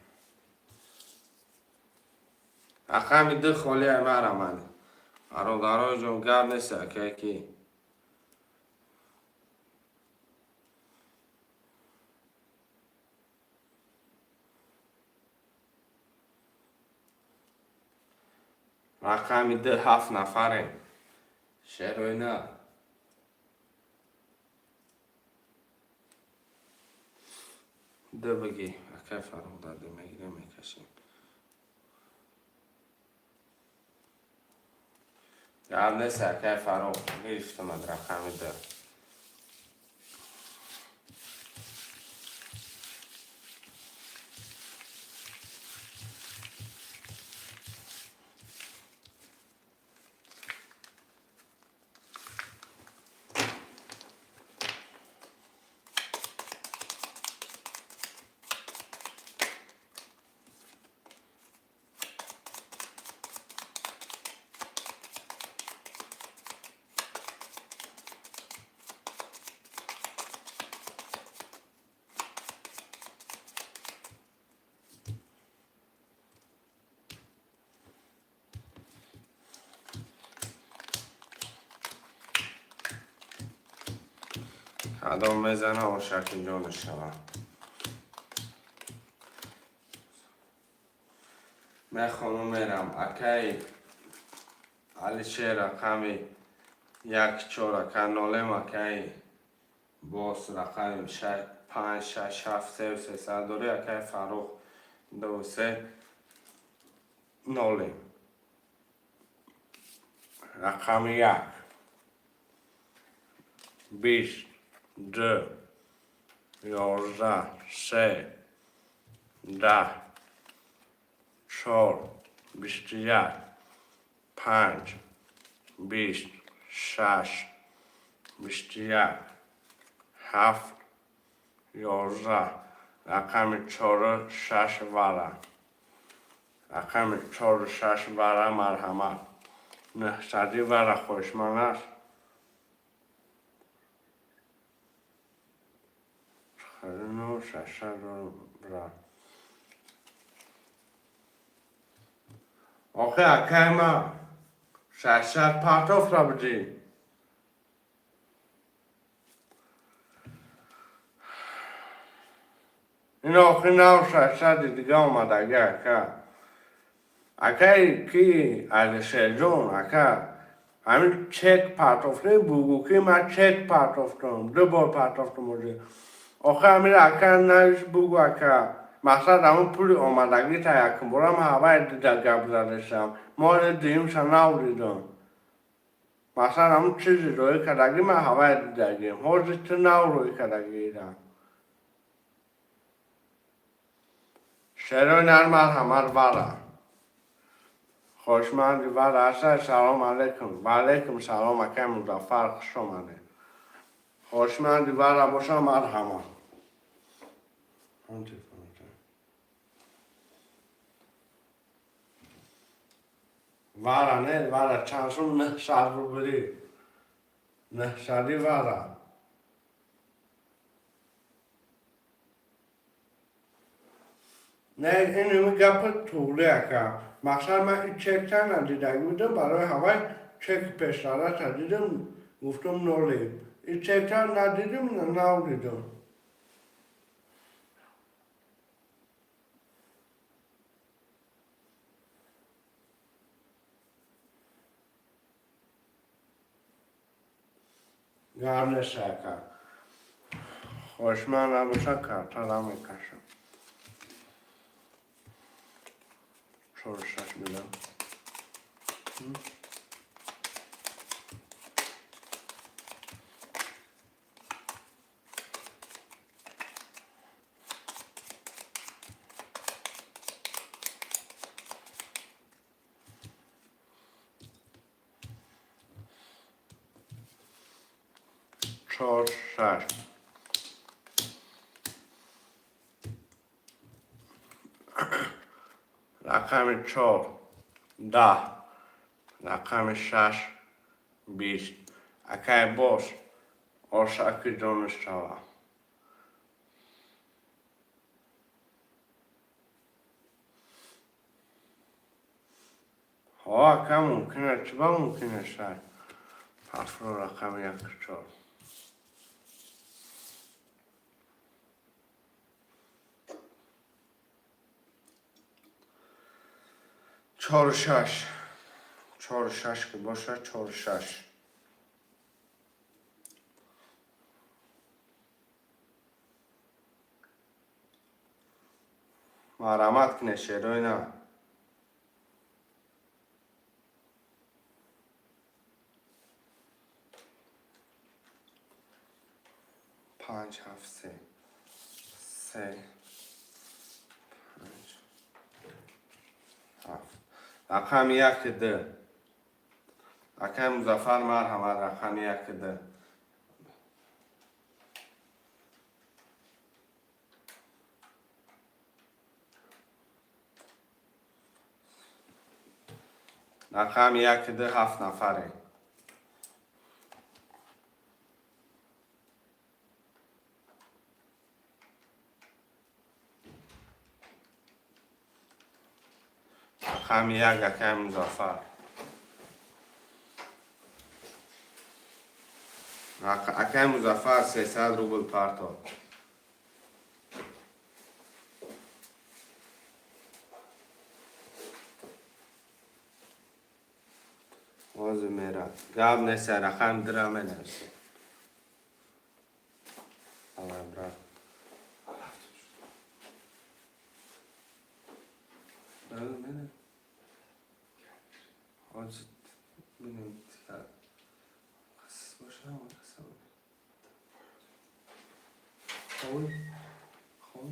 Рақами ду холия марамад. Бародарои ҷон, гап нест, ака, ки рақами ду ҳафт нафарем. Шерои на. Ду бигӣ, акай Фаррух, дар ду мегирем, мекашем. Гап нест, акай Фаррух, гирифтамад рақами ду. Кадом мезана, ошаки ҷону шава. Мехону мерам. Акай Алишер, рақами як чор, ака, нолем, акай бос, рақами панҷ, шаш, ҳафт, сеу 300 дорӣ, акай Фаррух, ду, се, нолем. Рақами як, 20, ду, 11, се, 10, чор, 21, панҷ, 20, шаш, 21, ҳафт, 11. Рақами чору шаш вара. Рақами чору шаш вара, марҳамат. Нӯҳсади вара хоҳишманд аст. Ну, 600 рубля. Охе, акай ма 600 партофта будӣ. Ин охи нав 600-и дига омадаги, ака. Акай ки Алишерҷон, ака, ҳамин чек партофтем, бугӯ ки ман чек партофтам, ду бор партофтам уже. Охе, ҳамин ака навис, бугӯ, ака. Мақсад, ҳамон пули омадагита якум бора ман ҳавай дида гап задешам. Мо дуюмша нав дидам. Мақсад, ҳамон чизи роӣ кардагӣ ман ҳавай дидагим. Ҳозир ту нав роӣ кардагиира. Шерои нар, марҳамат, вара. Хошманди вара аса, салом алейкум. Ва алейкум салом, акай Музаффар, хуш омадед. Хошманди вара боша, марҳамат. Ҳам телефон. Вара не, вара чанд сум? 900 рубли. 900-и вара. Не, ин гапи туғри, ака. Мақсад, ман ин чекта надидаги будам, барои ҳавай чек пештарата дидам, гуфтам ноле. Ин чекта надидим, нав дидам. Гап нест, ака. Хошманд набоша, картара мекашам. Чору шаш миллион. Чор, шаш. Рақами чор, 10. Рақами шаш, 20. Акай бош, ошаки ҷониш шава. Ҳо, ака, мумкин аст. Чӣ ба мумкин аст? Ҳафтро рақами яку чор. Чору шаш. Чору шаш ки бошад, чору шаш. Марҳамат кунед, шерои на. Панҷ, ҳафт, се. Се. Панҷ. Ҳафт. Рақами яки ду. Акай Музаффар, марҳамат, рақами яки ду. Рақами яки ду, ҳафт нафаре. Рақами як, акай Музаффар. Акай Музаффар, 300 рубл парто. Ҳозир мера. Гап нест, рақами дура менависем. Давай, брат. Мене. Ҳозир бинем, бошам, хоб. Хоб.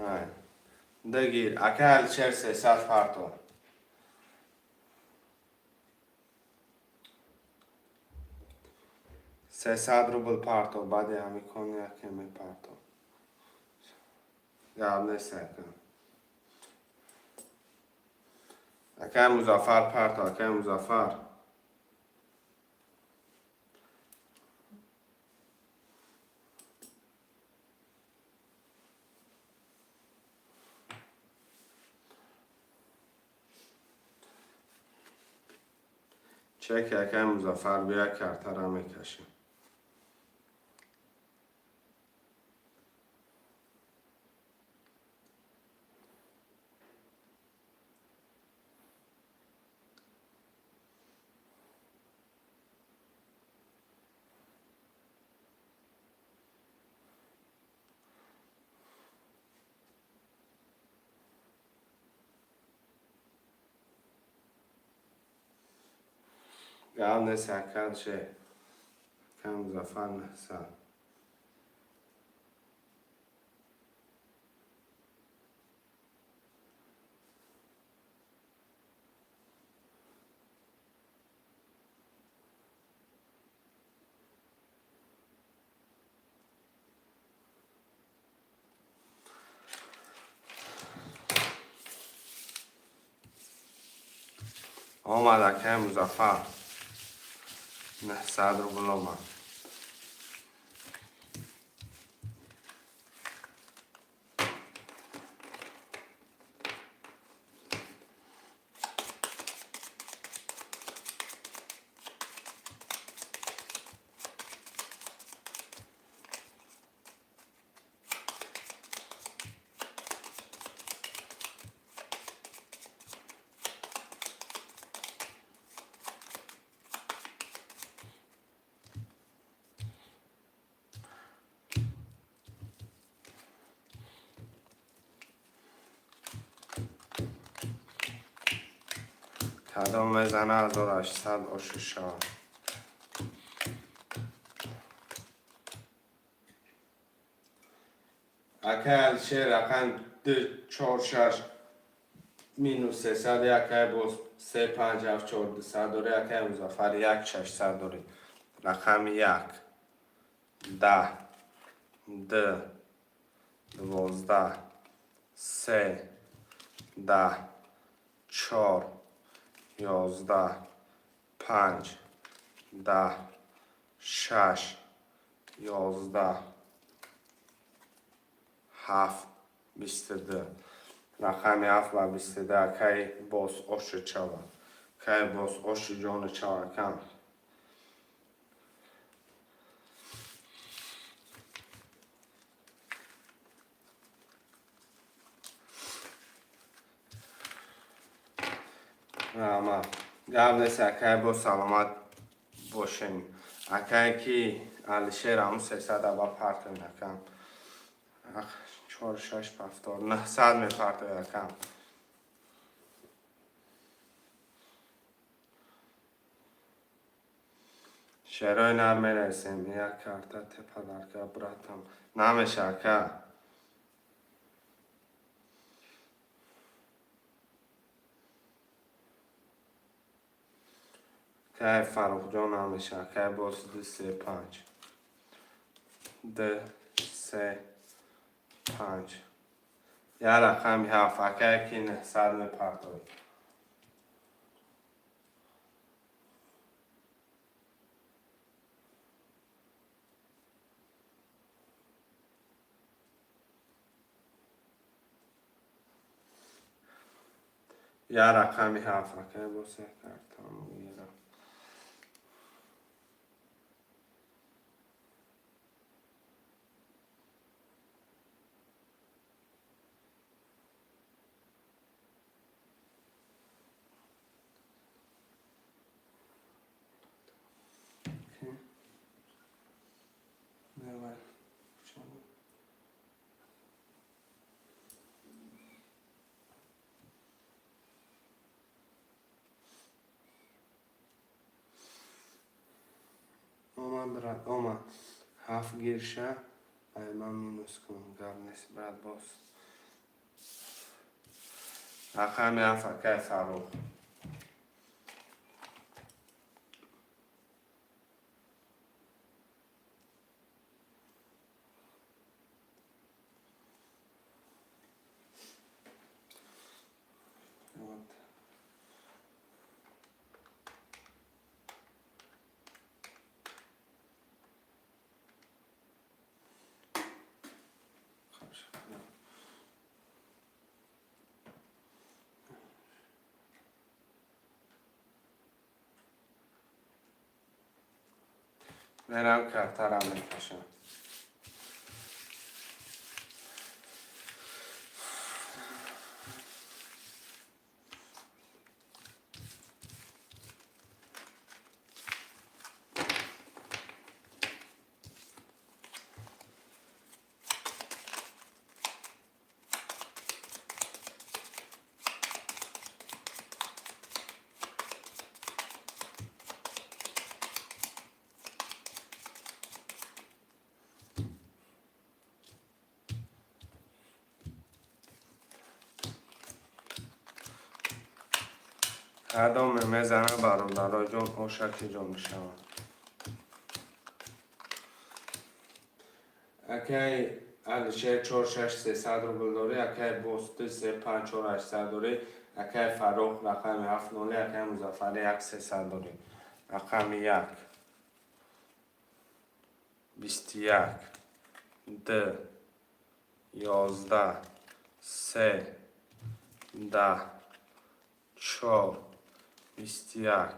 Ай. Дагир, акай Алишер, 300 парто. 300 рубл парто, баъди ҳамин кон яке мепарто. Гап нест, ака. Акай Музаффар, парто, акай Музаффар. Чеки акай Музаффар бия, картара мекашем. Гап нест, ака ше. Акай Музаффар, 900. Омад, акай Музаффар. 900 рубл омад. Кадом мезана, 1800 ошу шавад. Акай Алишер, рақам ду, чор, шаш, минус 300. Акай боз се, панҷ, ҳафт, чор, 200 дорӣ. Акай Музаффар, як, 600 дорӣ. Рақами як. 10, 2, 12, 3, 10, 4, 11, 5, 10, 6, 11, 7, 22. Рақами 7 ва 22, акай боз оши чава. Кай боз оши ҷони чавакам. Раҳмат. Гап нест, акай боз, саломат бошем. Акай ки Алишер, ҳамун 300 аба партоен, акам. Чор, шаш, ҳафтор, 900 мепартоед, акам. Шерои нар мерасем. Як карта те подарка, братам. Намеша, ака. Кай Фаррухҷон, намеша. Кай боз, ду, се, панҷ. Ду, се, панҷ. Як рақами ҳафт. Акае ки 900 мепартоед. Як рақами ҳафт. Акай боз, як картам гирам. Давай. Омад, брат, омад. Ҳафт гирша, ай ман минус кун. Гап нест, брат, боз. Рақами ҳафт, акай Фаррух. Вот. Хорошо. Мерам, картарам мекашам. Кадоме мезана, бародаро ҷон, ошаки ҷон мешавад. Акай Алишер, чор, шаш, 300 рубл дорӣ, акай боз, ду, се, панҷ, чор, 800 дорӣ, акай Фаррух, рақами ҳафт ноли, акай Музаффари, як 300 дорӣ. Рақами як, 21, д, 11, се, 10, чор, 21,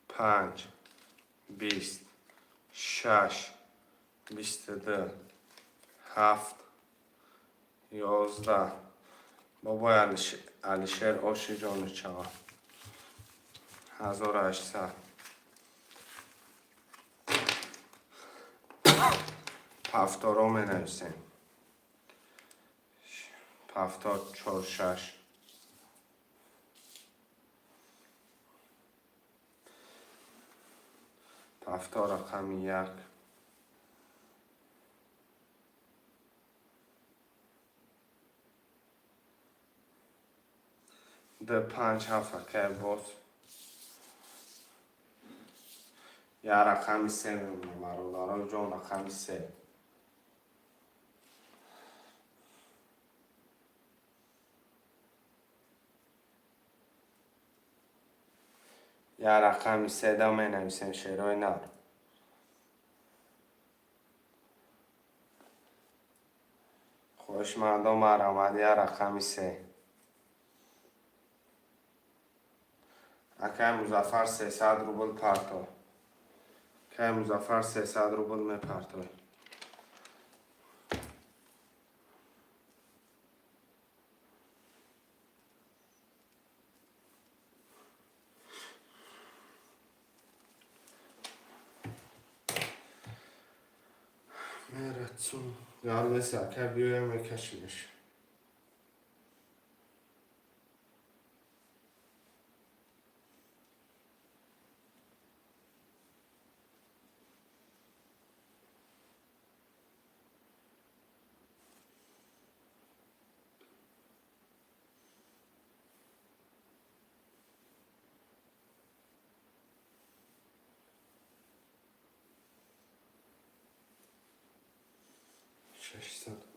панҷ, 20, шаш, 22, ҳафт, 11. Бобои Алишер, оши ҷони чава. 1800. Ҳафторо менависем. Ҳафтод, чор, шаш. Ҳафтод, рақами як. Д, панҷ, ҳафт, акай боз. Я рақами се мемонам, бародарои ҷон, рақами се. Я рақами седа менависем шерои нар. Хоҳишмандон, марҳамат, я рақами се. Акай Музаффар, 300 рубл парто. Акай Музаффар, 300 рубл мепартой. Мерацун гармеса, акай, биёям, мекашимеш. 600.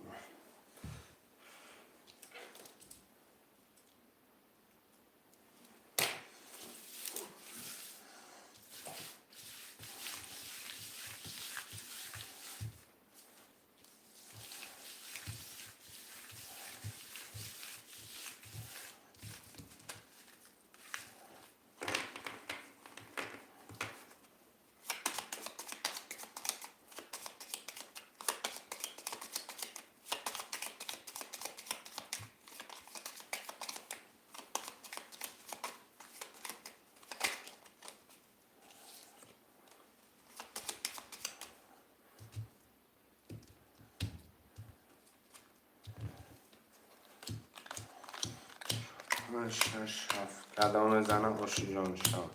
Панҷ, шаш, ҳафт. Кадоме зана ошиҷон шавад?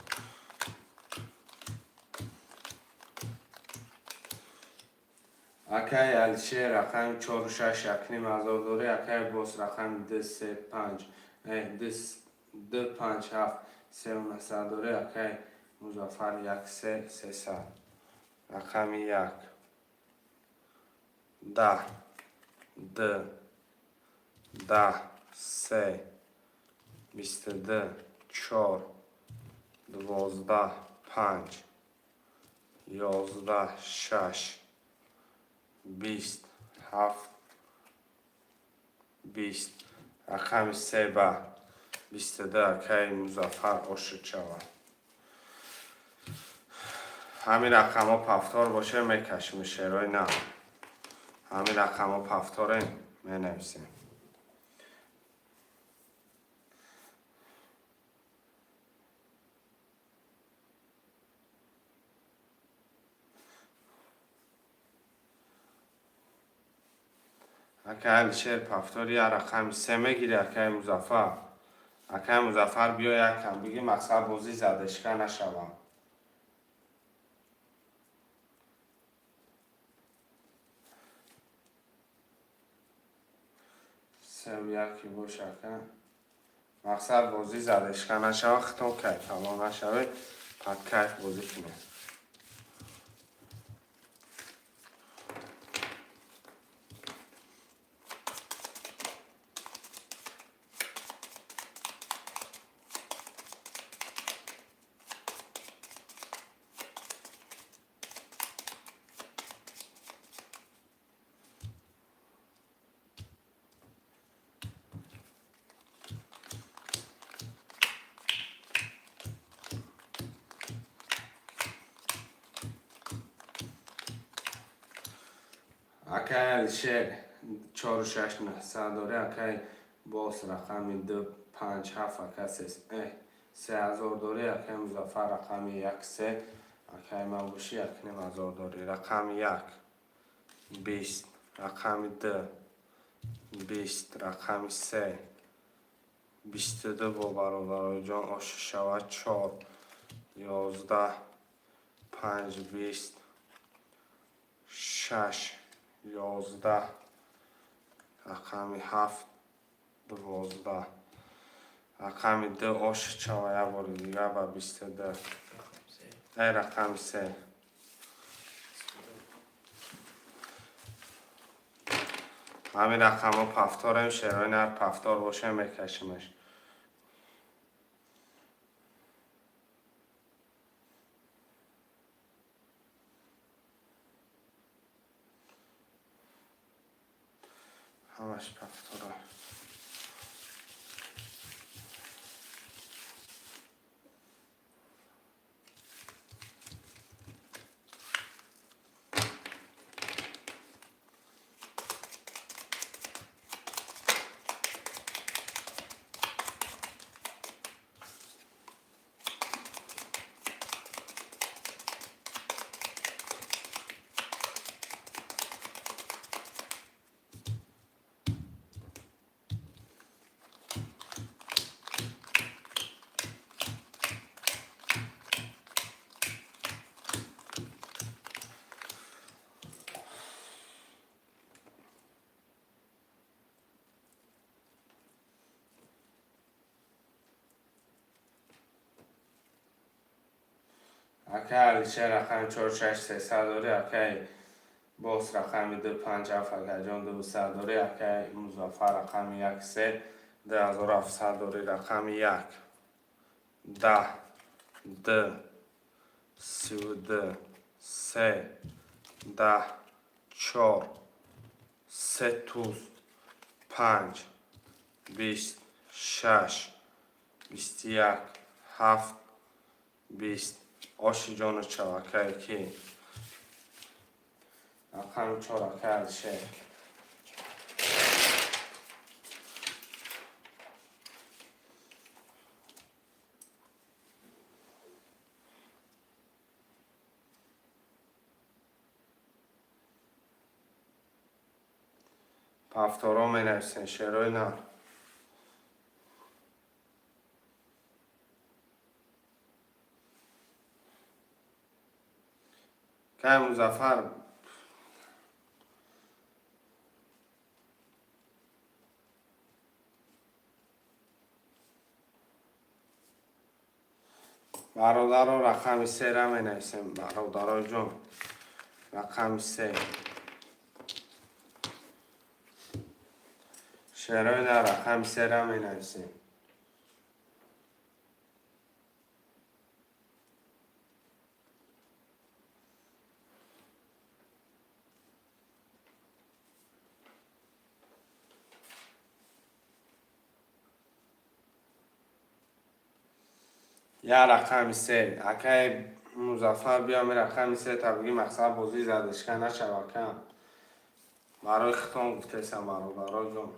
Акай Алишер, рақами чору шаш, 1500 дорӣ. Акай Бос, рақами ду, се, панҷ, ду, панҷ, ҳафт, 3900 дорӣ. Акай Музаффар, як, се, 300. Рақами як, 10, ду, 10, се, 22, чор, 12, панҷ, 11, шаш, 20, ҳафт, 20. Рақами се ба 22 акаи Музаффар ошид шавад. Ҳамин рақамҳо повтор боше, мекашем шерои нав. Ҳамин рақамҳо повторем, менависем. Акай Алишер, повтори я рақами се мегири. Акай Музаффар, акай Музаффар, биё, якам биги, мақсад бозӣ задешка нашавам. Севу яки бош, ака, мақсад бозӣ задешка нашава, хитон кайфамо нашавед, пад кайф бозӣ кунед. Акай Алишер, чору шаш, 900 дорӣ. Акай Бос, рақами ду, панҷ, ҳафт, ака, 3000 дорӣ. Акай Музаффар, рақами як, се. Акай ман бошӣ, 1500 дорӣ. Рақами як, 20, рақами ду, 20, рақами се, 22 бо бародароҷон оши шавад, чор, 11, панҷ, 20, шаш, 11, рақами ҳафт, 12. Рақами ду оши шава як бори дигар ба 22. Рақам се. Ай рақами се. Ҳамин рақамҳо пафторем, шерои нар пафтор боша, мекашимаш. Ҳамаш пафтора. Акай Алишер рақами 4 6 300 дорӣ, акай Бос рақами 2 5 7, акайҷон 200 дорӣ, акай Музаффар рақами 1 3 2700 дорӣ, рақами 1 10 2 32 3 10 4 3 туз 5 20 6 21 7 20. Оши ҷону чав, акай ки рақами 4, акай Алишер. Пафторо менависен, шерои нар. Кай Музаффар, бародаро, рақами сера менависем, бародарои ҷон, рақами се, шерои нар, рақами сера менависем. Я рақами се, акай Музаффар, биёми рақами се та бигӣ, мақсад бозӣ задашка нашав, ака. Барои хитон гуфтесам, бародаро ҷон.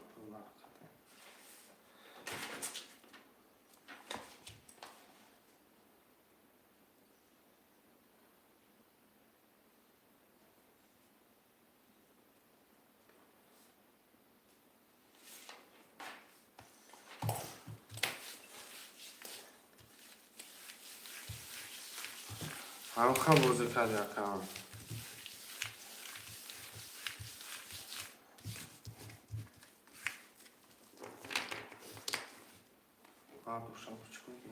Ҳамха бозӣ карди, акам. Бабуша, чӣ мегӣ?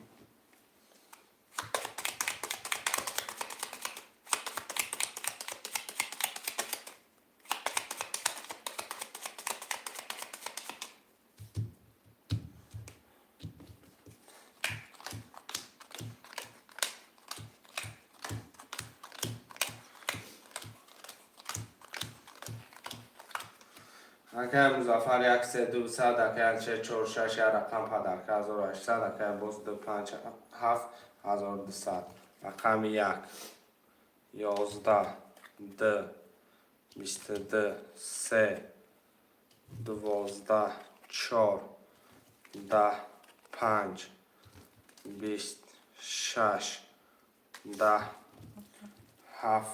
Акай Музаффар 1 3 200, акай Алишер 4 6, як рақам подарка 1800, акай Боз 2 5 7 1200, рақами 1 11 2 22 3 12 4 10 5 20 6 10 7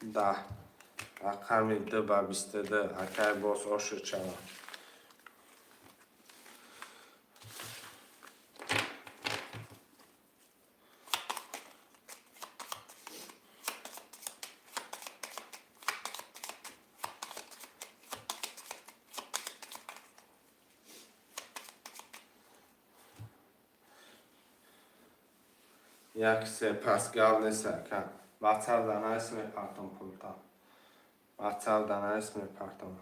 10, рақами 2 ба 22, акай Боз, оши чава. Як се пас гап нест, ака. Ватсап да навис, мепартом пулта. Ватсап да навис, мепартом.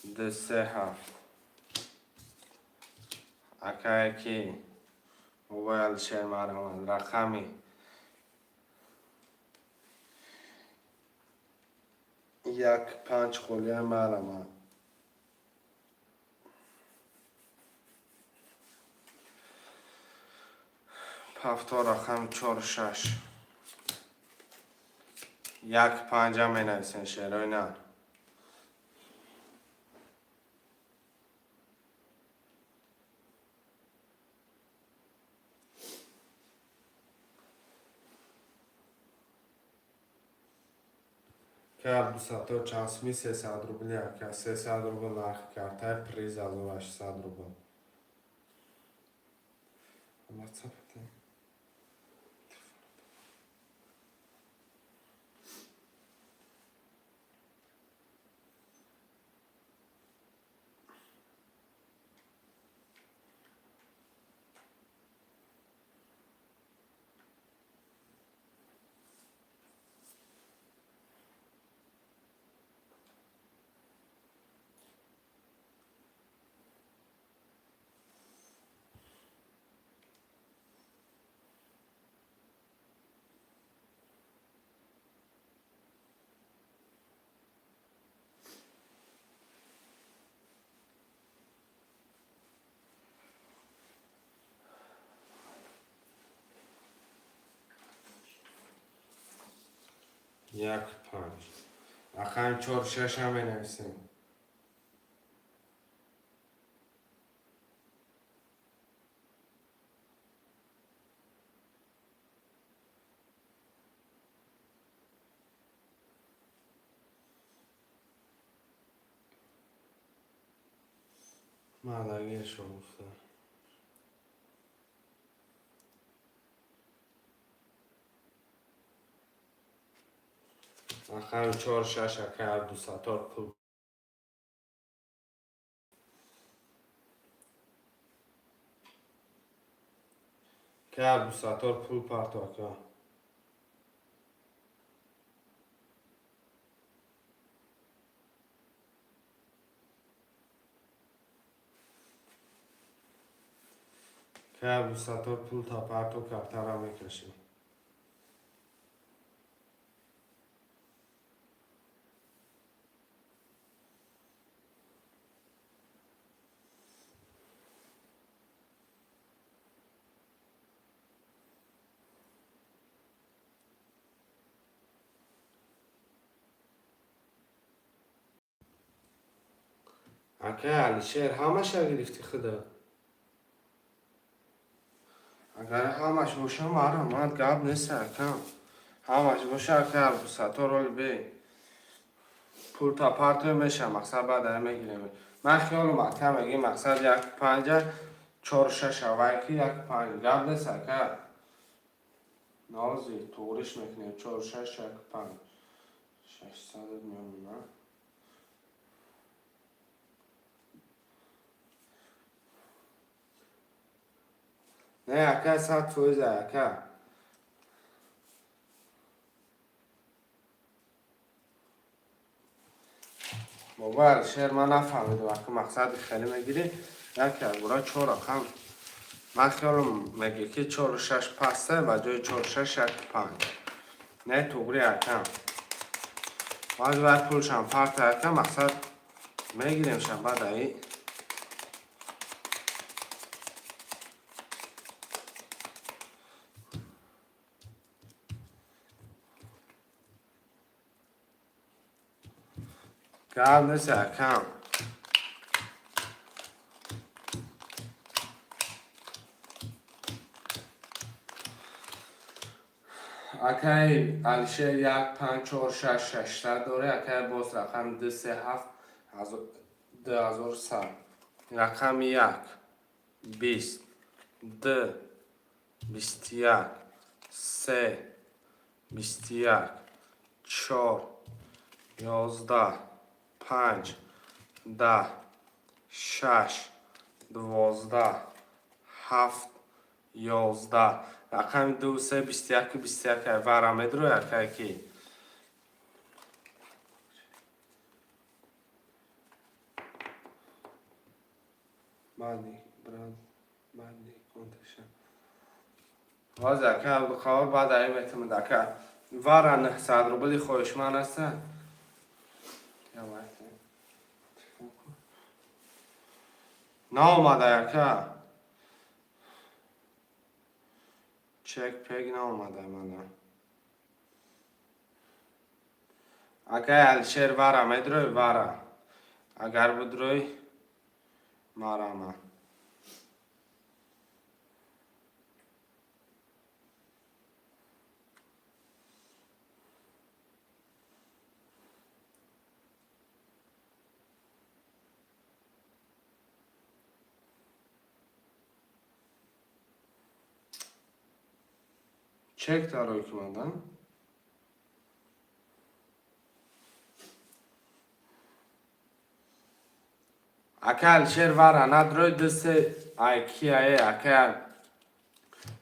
Ду, се, ҳафт. Акае ки бобои Алишер, марҳамат, рақами як панҷ холия, марҳамат. Ҳафто рақами чору шаш, як панҷа менависен, шерои нар. Ка Абдусаттор, чанд суми? 300 рубл, ака, 300 рубл нархи картаи, приз 1800 рубл. Ватсап. Як панҷ, рақами чору шашам менависем. Мардагиашро гуфта. Рақами чору шаш, акай Абдусаттор, пул ка, Абдусаттор, пул парто, ака. Ка Абдусаттор, пул та парто, картара мекашем. Акай Алишер, ҳамаша гирифтӣ худа? Агар ҳамаш боша, марҳамат, гап нест, акам. Ҳамаш боша, акай Абдусаттор, оли бе пул та партоя меша, мақсад, баъд ай мегирем. Ман хиёлам, ака, меги, мақсад, як панҷа чору шаш авай ки як панҷ, гап нест, ака. Нози туғриш мекунем, чору шаш, як панҷ, 600 мемона. Не, ака, 100%, ака. Бобо Алишер, ман нафаҳмидам, ака, мақсади хеле мегирӣ, яке аз бора чор рақам. Ман хиёлам мегӣ ки чору шаш паста, ба ҷои чору шаш як панҷ. Не, туғри, ака. Баъд вай пулшам парта, ака, мақсад, мегиремшам баъд аи. Гап нест, акам. Акай Алишер, як панҷ чор шаш, 600 дорӣ, акай. Боз рақами ду се ҳафт, 2100. Рақами як 20, д 21. Се, 21, чор, 11, панҷ, 10, шаш, 12, ҳафт, 11. Рақами ду, се, 21, 21 вара медрои, акай ки? Баъди брат, баъди конташа. Ҳозир, ака Абдуқаҳор, баъд аи метамад, ака. Вара 900 рубли хоҳишманд аста. Наомада, ака. Чек пег наомада мана. Акай Алишер, вара медрои, вара. Агар будрои марама. Чек дарои кунадам. Ака Алишер, вара надрои, ду се айкияе, ака,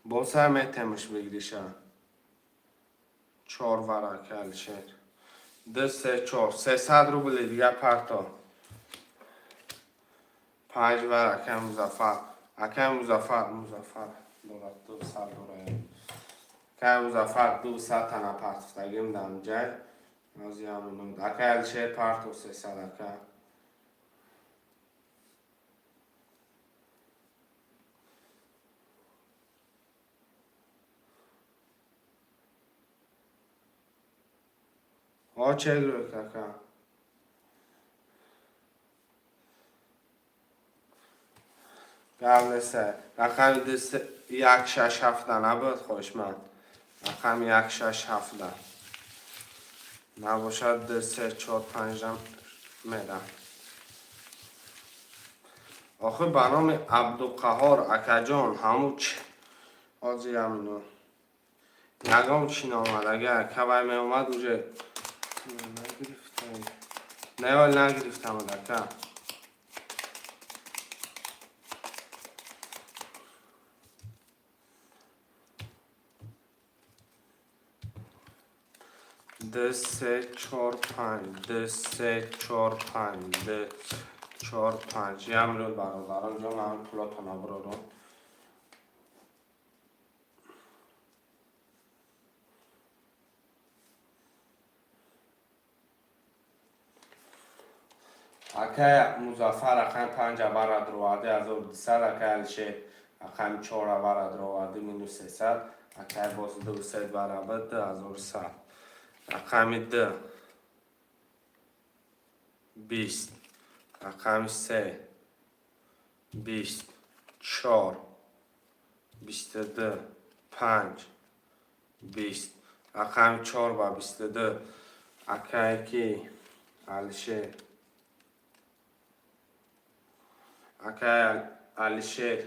боса метемаш бигириша. Чор вара, ака Алишер. Ду, се, чор. 300 рубли дига парто. Панҷ вара, ака Музаффар. Ака Музаффар, Музаффар дорад, 200 дорад. Ака Музаффар 200 тана партофтагим дамҷай. Ҳозир. Ака Алишер, парто 300, ака. Ҳо, чек рӯй, ака. Гап неста. Рақами ду, як, шаш, ҳафта набуд, хоҳишманд. Рақами як, шаш, ҳафта. Набошад, ду, се, чор, панҷам мерам. Охир ба номи Абдуқаҳор, акаҷон, ҳамун ҳозир ҳамино. Ягон чӣ наомад. Агар кабай меомад, уже нагирифтам. Не, вале нагирифтам, ака. Ду, се, чор, панҷ, ду, се, чор, панҷ, ду, чор, панҷ. Як минут, бародарон ҷон, ҳамин пулотона бирорам. Акай Музаффар, рақами панҷа вара дуроварди, 1200. Акай Алишер, рақами чора вара дуроварди, минус 300. Акай боз ду се барабар 2100. Рақами ду, 20, рақами се, 20, чор, 22, панҷ, 20, рақами чор ба 22. Акае ки Алишер, акай Алишер,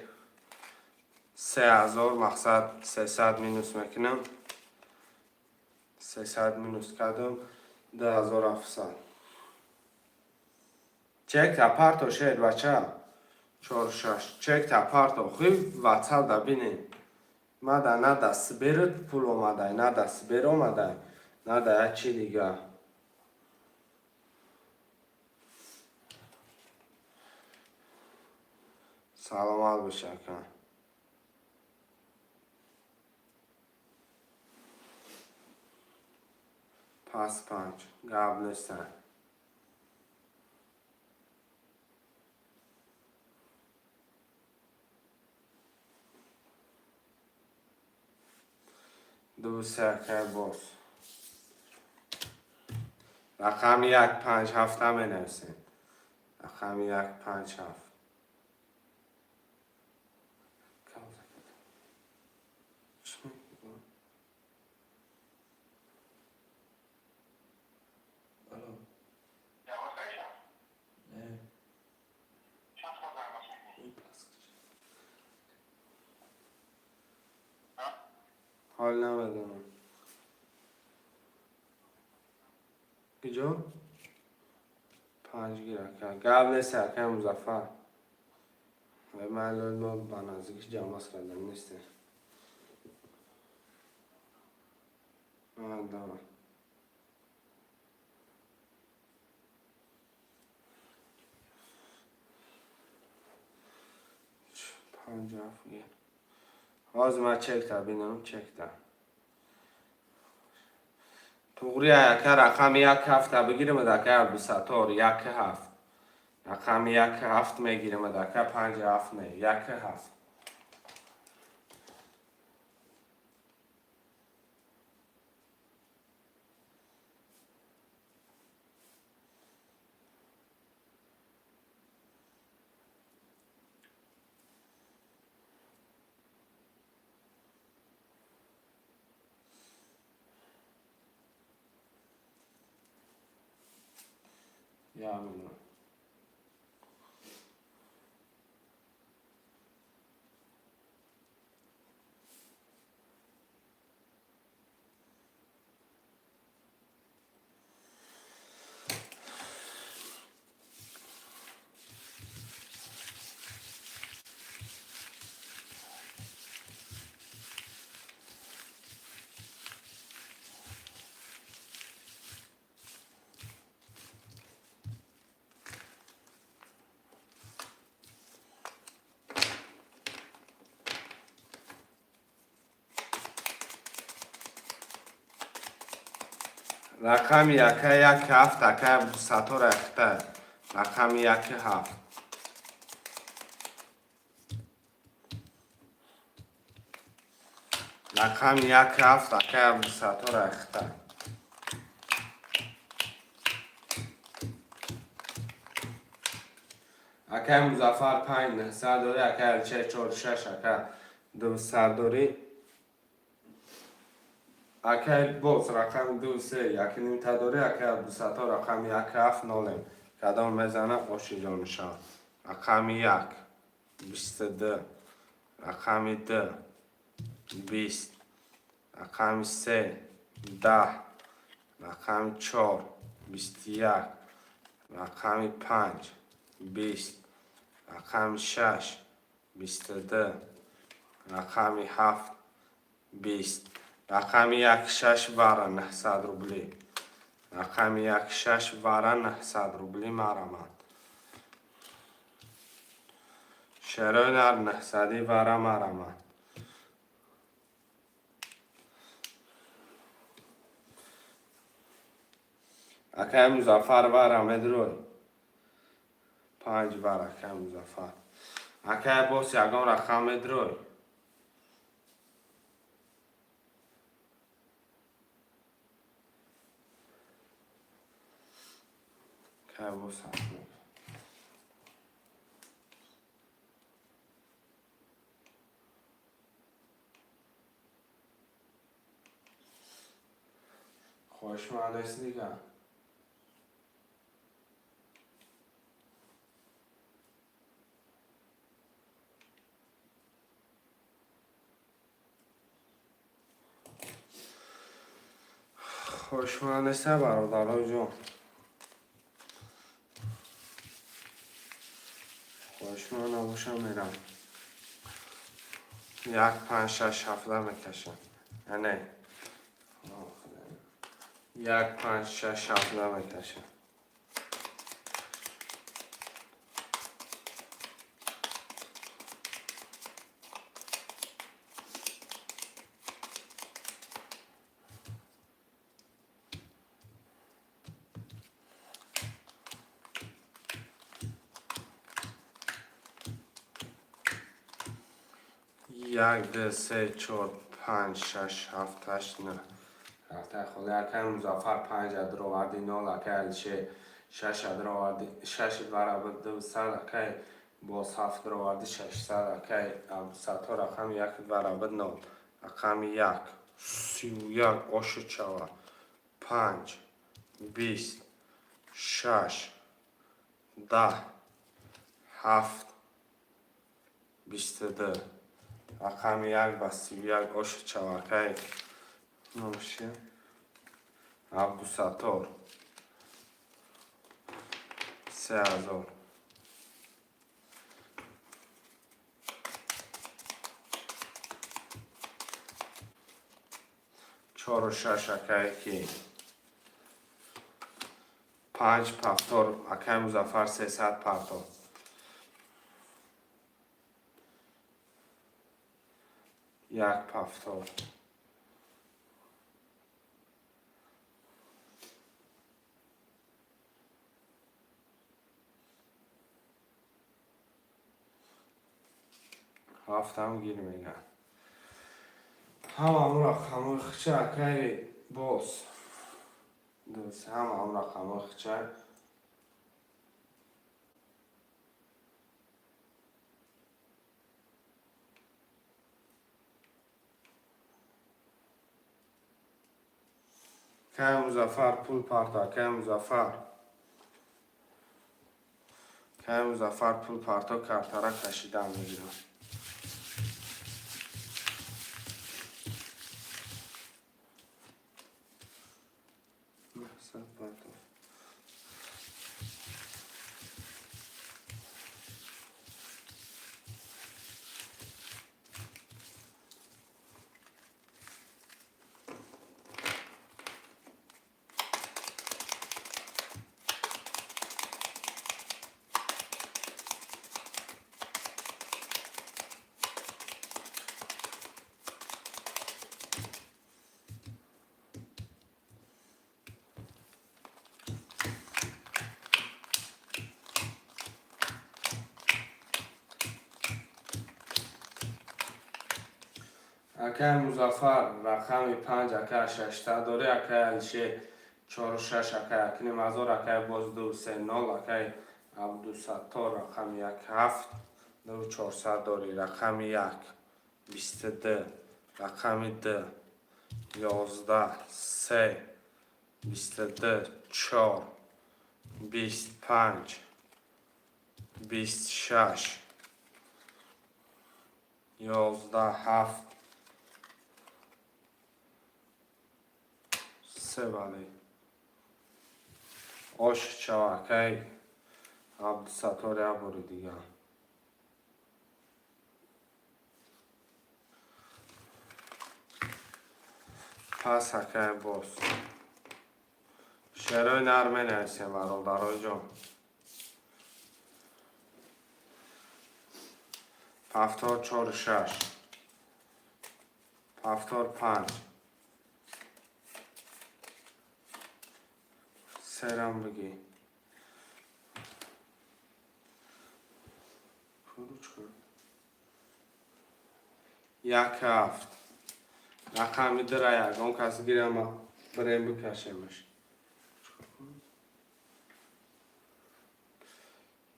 3000, мақсад 300 минус мекунам. 300 минус кардам, 2700. Чек та парто, шер бача. Чор, шаш. Чек та парто. Хуб, ватсап да бинем. Мада на да Сберат пул омадай, на да Сбер омадай, на да як чи дига. Саломат бош, ака. Пас панҷ. Гап нестан. Ду, се, акай боз. Рақами як, панҷ, ҳафта менависем. Рақами як, панҷ, ҳафт. Алло. Не. Ҳол намедонам. Куҷо? Панҷ гир, ака. Гап нест, акай Музаффар. Ман мо ба наздикиш ҷамъбаст кардан нестем. Давай. Панҷ ҳафт гир. Ҳозир ман чекта бинам, чекта. Туғри, ака, рақами як ҳафта бигирем, ака Абдусаттор, як ҳафт. Рақами як ҳафт мегирем, ака, панҷ ҳафт не, як ҳафт. Я миллион. Рақами яка як ҳафт, ака Абдусаттор, ахта. Рақами як ҳафт. Рақами як ҳафт, ака Абдусаттор, ахта. Акай Музаффар панҷ нӯҳсад дорӣ, акай Алишер чор шаш, ака дусад дорӣ. Акай боз рақами ду се якнимта дорӣ, акай Абдусаттор, рақами як ҳафт нолем. Кадом мезана, ошиҷон мешавад. Рақами як 22, рақами ду 20, рақами се 10, рақами чор 21, рақами панҷ 20, рақами шаш 22, рақами ҳафт 20. Рақами як шаш вара 900 рублӣ. Рақами як шаш вара 900 рублӣ марамад. Шерои нар нӯҳсадӣ вара марамад. Акай Музаффар вара медрой. Панҷ вара, акай Музаффар. Акай Аббос ягон рақам медрой. Акай Аббос ҳафт. Хоҳиши ман нест дигар. Хоҳиши ман нест, бародарои ҷон. Хоҳиши ман набошам, мерам. Як панҷ шаш ҳафта мекашам. Яъне як панҷ шаш ҳафта мекашам. Як, ду, се, чор, панҷ, шаш, ҳафт, ҳашт, нӯҳ. Рафтаи холи, акай Музаффар панҷ адроварди нол, акай Алишер шаш адроварди шаш барабар 200, акай боз ҳафт дроварди 600, акай Абдусаттор рақами як барабар нол. Рақами як 31 ошуд шавад. Панҷ, 20, шаш, 10, ҳафт, 22. Рақами як ба 31 ош чавакай номши Абдусаттор 3000. Чору шаш акае ки панҷ пафтор акаи Музаффар 300 парто. Як пафтор. Ҳафтам гир меган. Ҳамаам рақамҳои хича акаи боз. Дӯст, ҳамаам рақамҳои хича. Акаи Музаффар пул парто, акаи Музаффар. Акаи Музаффар пул парто, картара кашидан мегирам. Парто. Акаи Музаффар рақами панҷ акаи шашта дорӣ, акаи Алишер чору шаш акаи Акним ҳазор, акаи боз ду се нол, акаи Абдусаттор рақами як ҳафт ду чорсад дорӣ, рақами як 22, рақами ду 11 се 22 чор 25 26 11 ҳафт се бале. Ош чава акаи Абдусаттор як бори дигар. Пас акаи боз. Шерои нар менависем бародарои ҷон. Пафтор чору шаш. Пафтор панҷ. Серам бигӣ. Як ҳафт. Рақами дира ягон кас гирам бирем бикашемаш.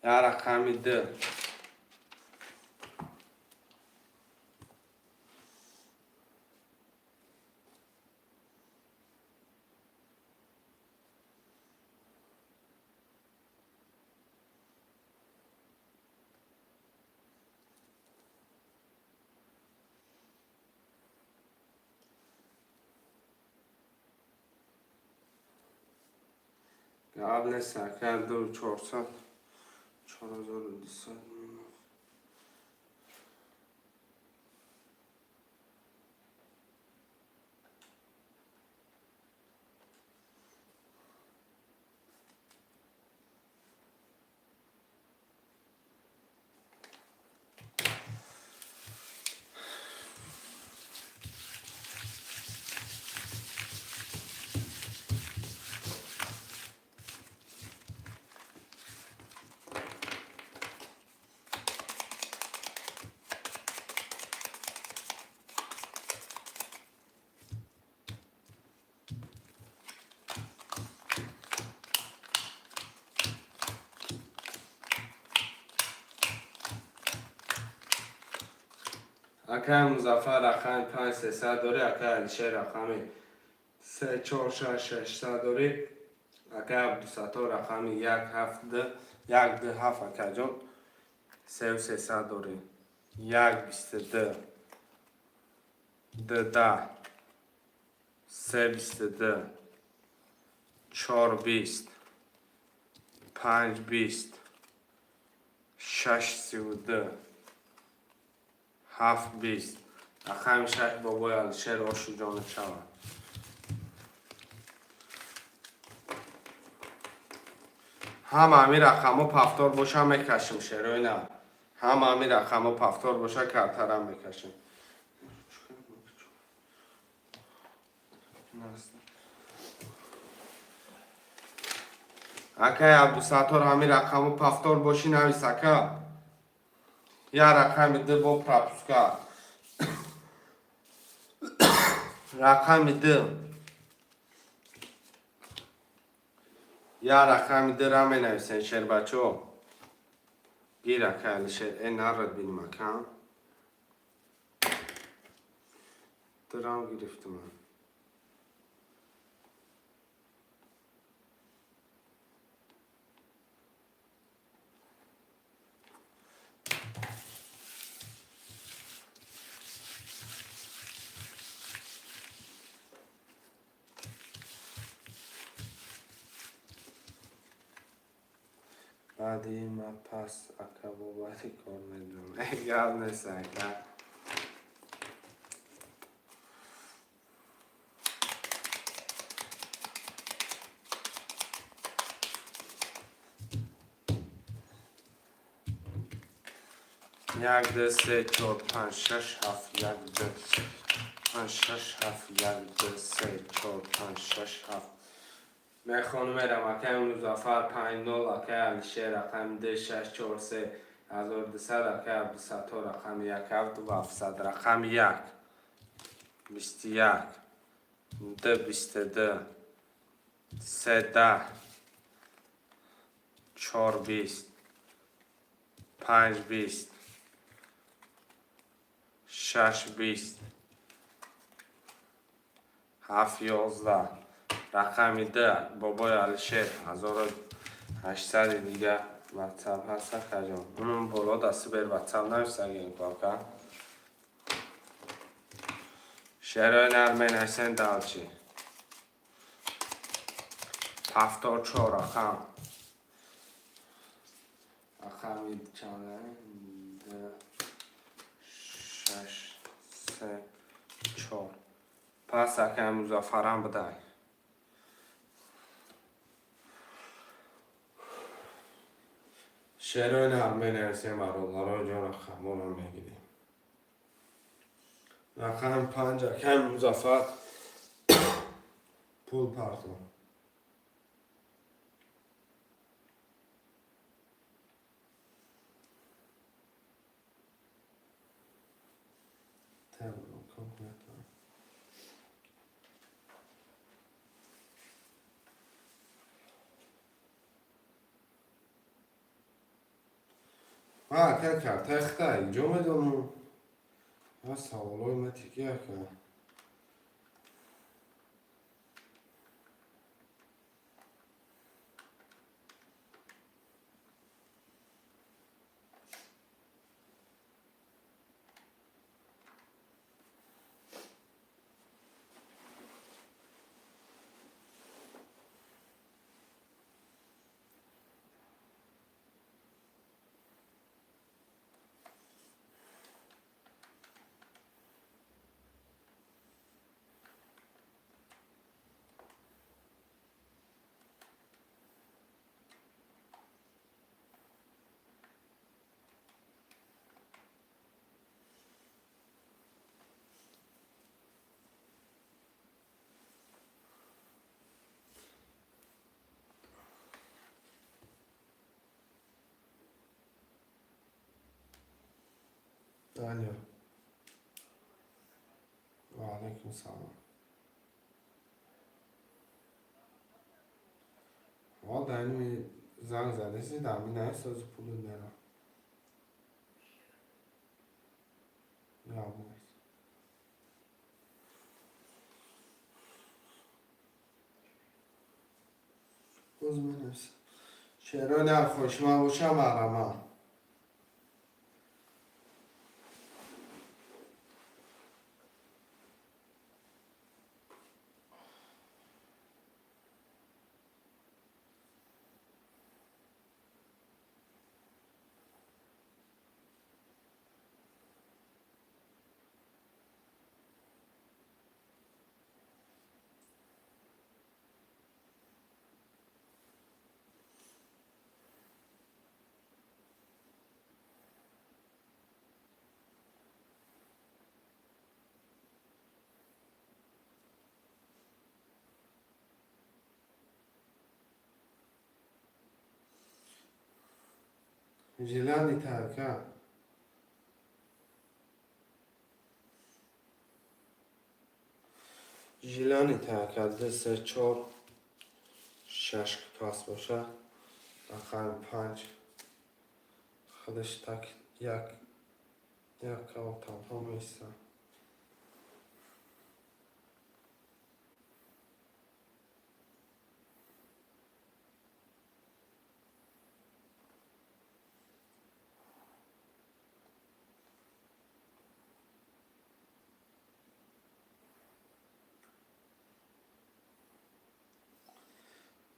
Як рақами ду. Гап нест акаи ду чорсад 4200. Акаи Музаффар рақами панҷ сесад дорӣ, акаи Алишер рақами се чор шаш шашсад дорӣ, акаи Абдусаттор рақами як ҳафт ду як ду ҳафт акаҷон сеу сесад дорӣ, як 22. Д 10, се 22, чор 20, панҷ 20, шаш 32, ҳафт 20. Рақами шаш, бобои Алишер, ошу ҷону шавад. Ҳама ҳамин рақамҳо повтор боша, мекашем, шерои на. Ҳама ҳамин рақамҳо повтор боша, картарам мекашем. Акай Абдусаттор, ҳамин рақамҳо повтор бошӣ, навис, ака. Я рақами д бо пропуска. Рақами д. Я рақами дра менависен, шербачо. Гир, ака Алишер, э нарад биним, ака. Дырам гирифтам. Баъди ма пас, ака, бобари кор медонам. Э, гап нест, ака. Як, ду, се, чор, панҷ, шаш, ҳафт, як, ду, панҷ, шаш, ҳафт, як, ду, се, чор, панҷ, шаш, ҳафт. Мехонум, мерам, акай Музаффар, панҷ нол, акай Алишер, рақами д, шаш, чор, се, 1200, акай Абдусаттор, рақами як, ҳафт, ду, 700, рақами як, 21, д, 22, се, 10, чор, 20, панҷ, 20, шаш, 20, ҳафт, 11, рақами д, бобои Алишер, 1800-и дига ватсап ҳаст, акаҷон. Унун боло дасти бер ватсап нависагин ку, ака. Шерои нар менависен далчи. 74 рақам. Рақами чанда? Д, шаш, се, чор. Пас, акай Музаффарам бидай. Шерои нар менависем, бародаро ҷон, рақамонро мегирем. Рақами панҷ, акай Музаффар, пул парто. Конкретно. А, ака, картаи хита иҷо медонам. А саволҳои ма тики, ака. Алло. Ва алайкум салом. Ҳол дар ин занг задаси, дар ми наистози пулу нера. Гап нест. Боз менависам. Шерои нар хушман бошам, марама. Желание така. Желание така, ду, се, чор, шаш пас боша. Рақами панҷ. Худаш так як яккаву танҳо меистад.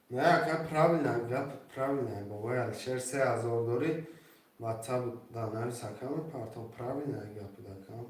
Не, ака, правильно, гап правильно. Бобои Алишер, 3000 дорӣ, ватсап да навис, ака, мепартов. Правильно гап дакам.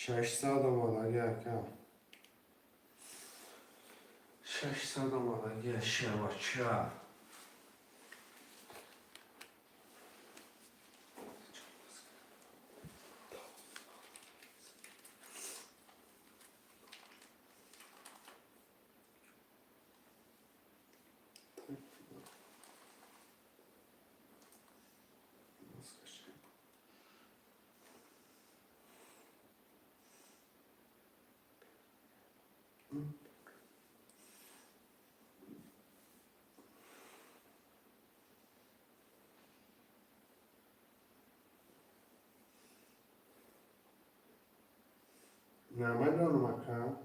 600 омадаги, ака. 600 омадаги, шевача. Намедонам, ака.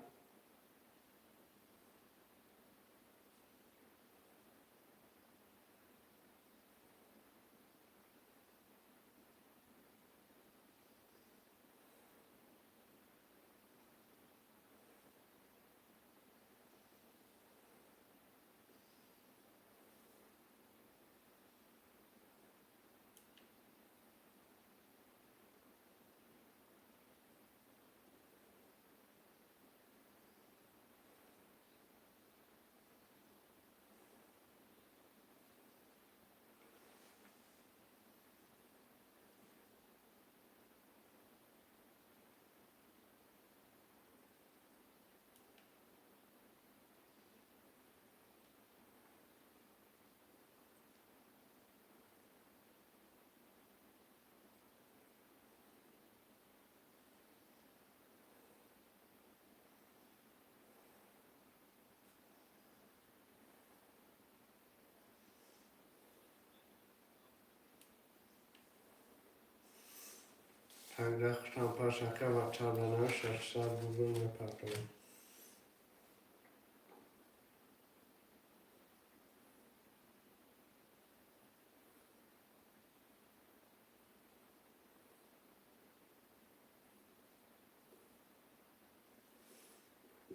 Панҷа хушам ака, ва чарданаю 600 рубл мепартовам.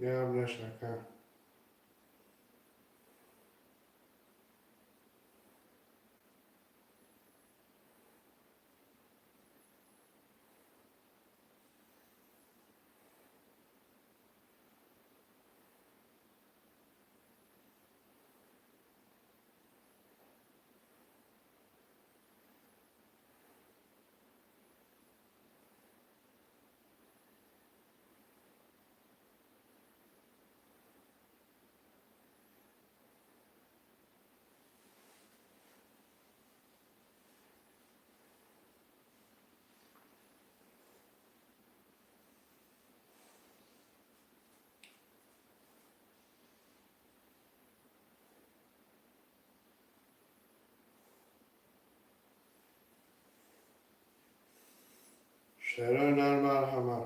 Гап наш, ака. Шерои нар, марҳамат.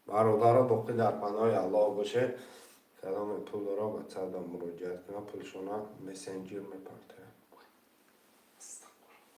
Бародаро, боқӣ дар паноҳи Аллоҳ бошед. Кадоме пул дора, ватсапда муроҷиат кунад, пулшона мессенҷер мепартояд.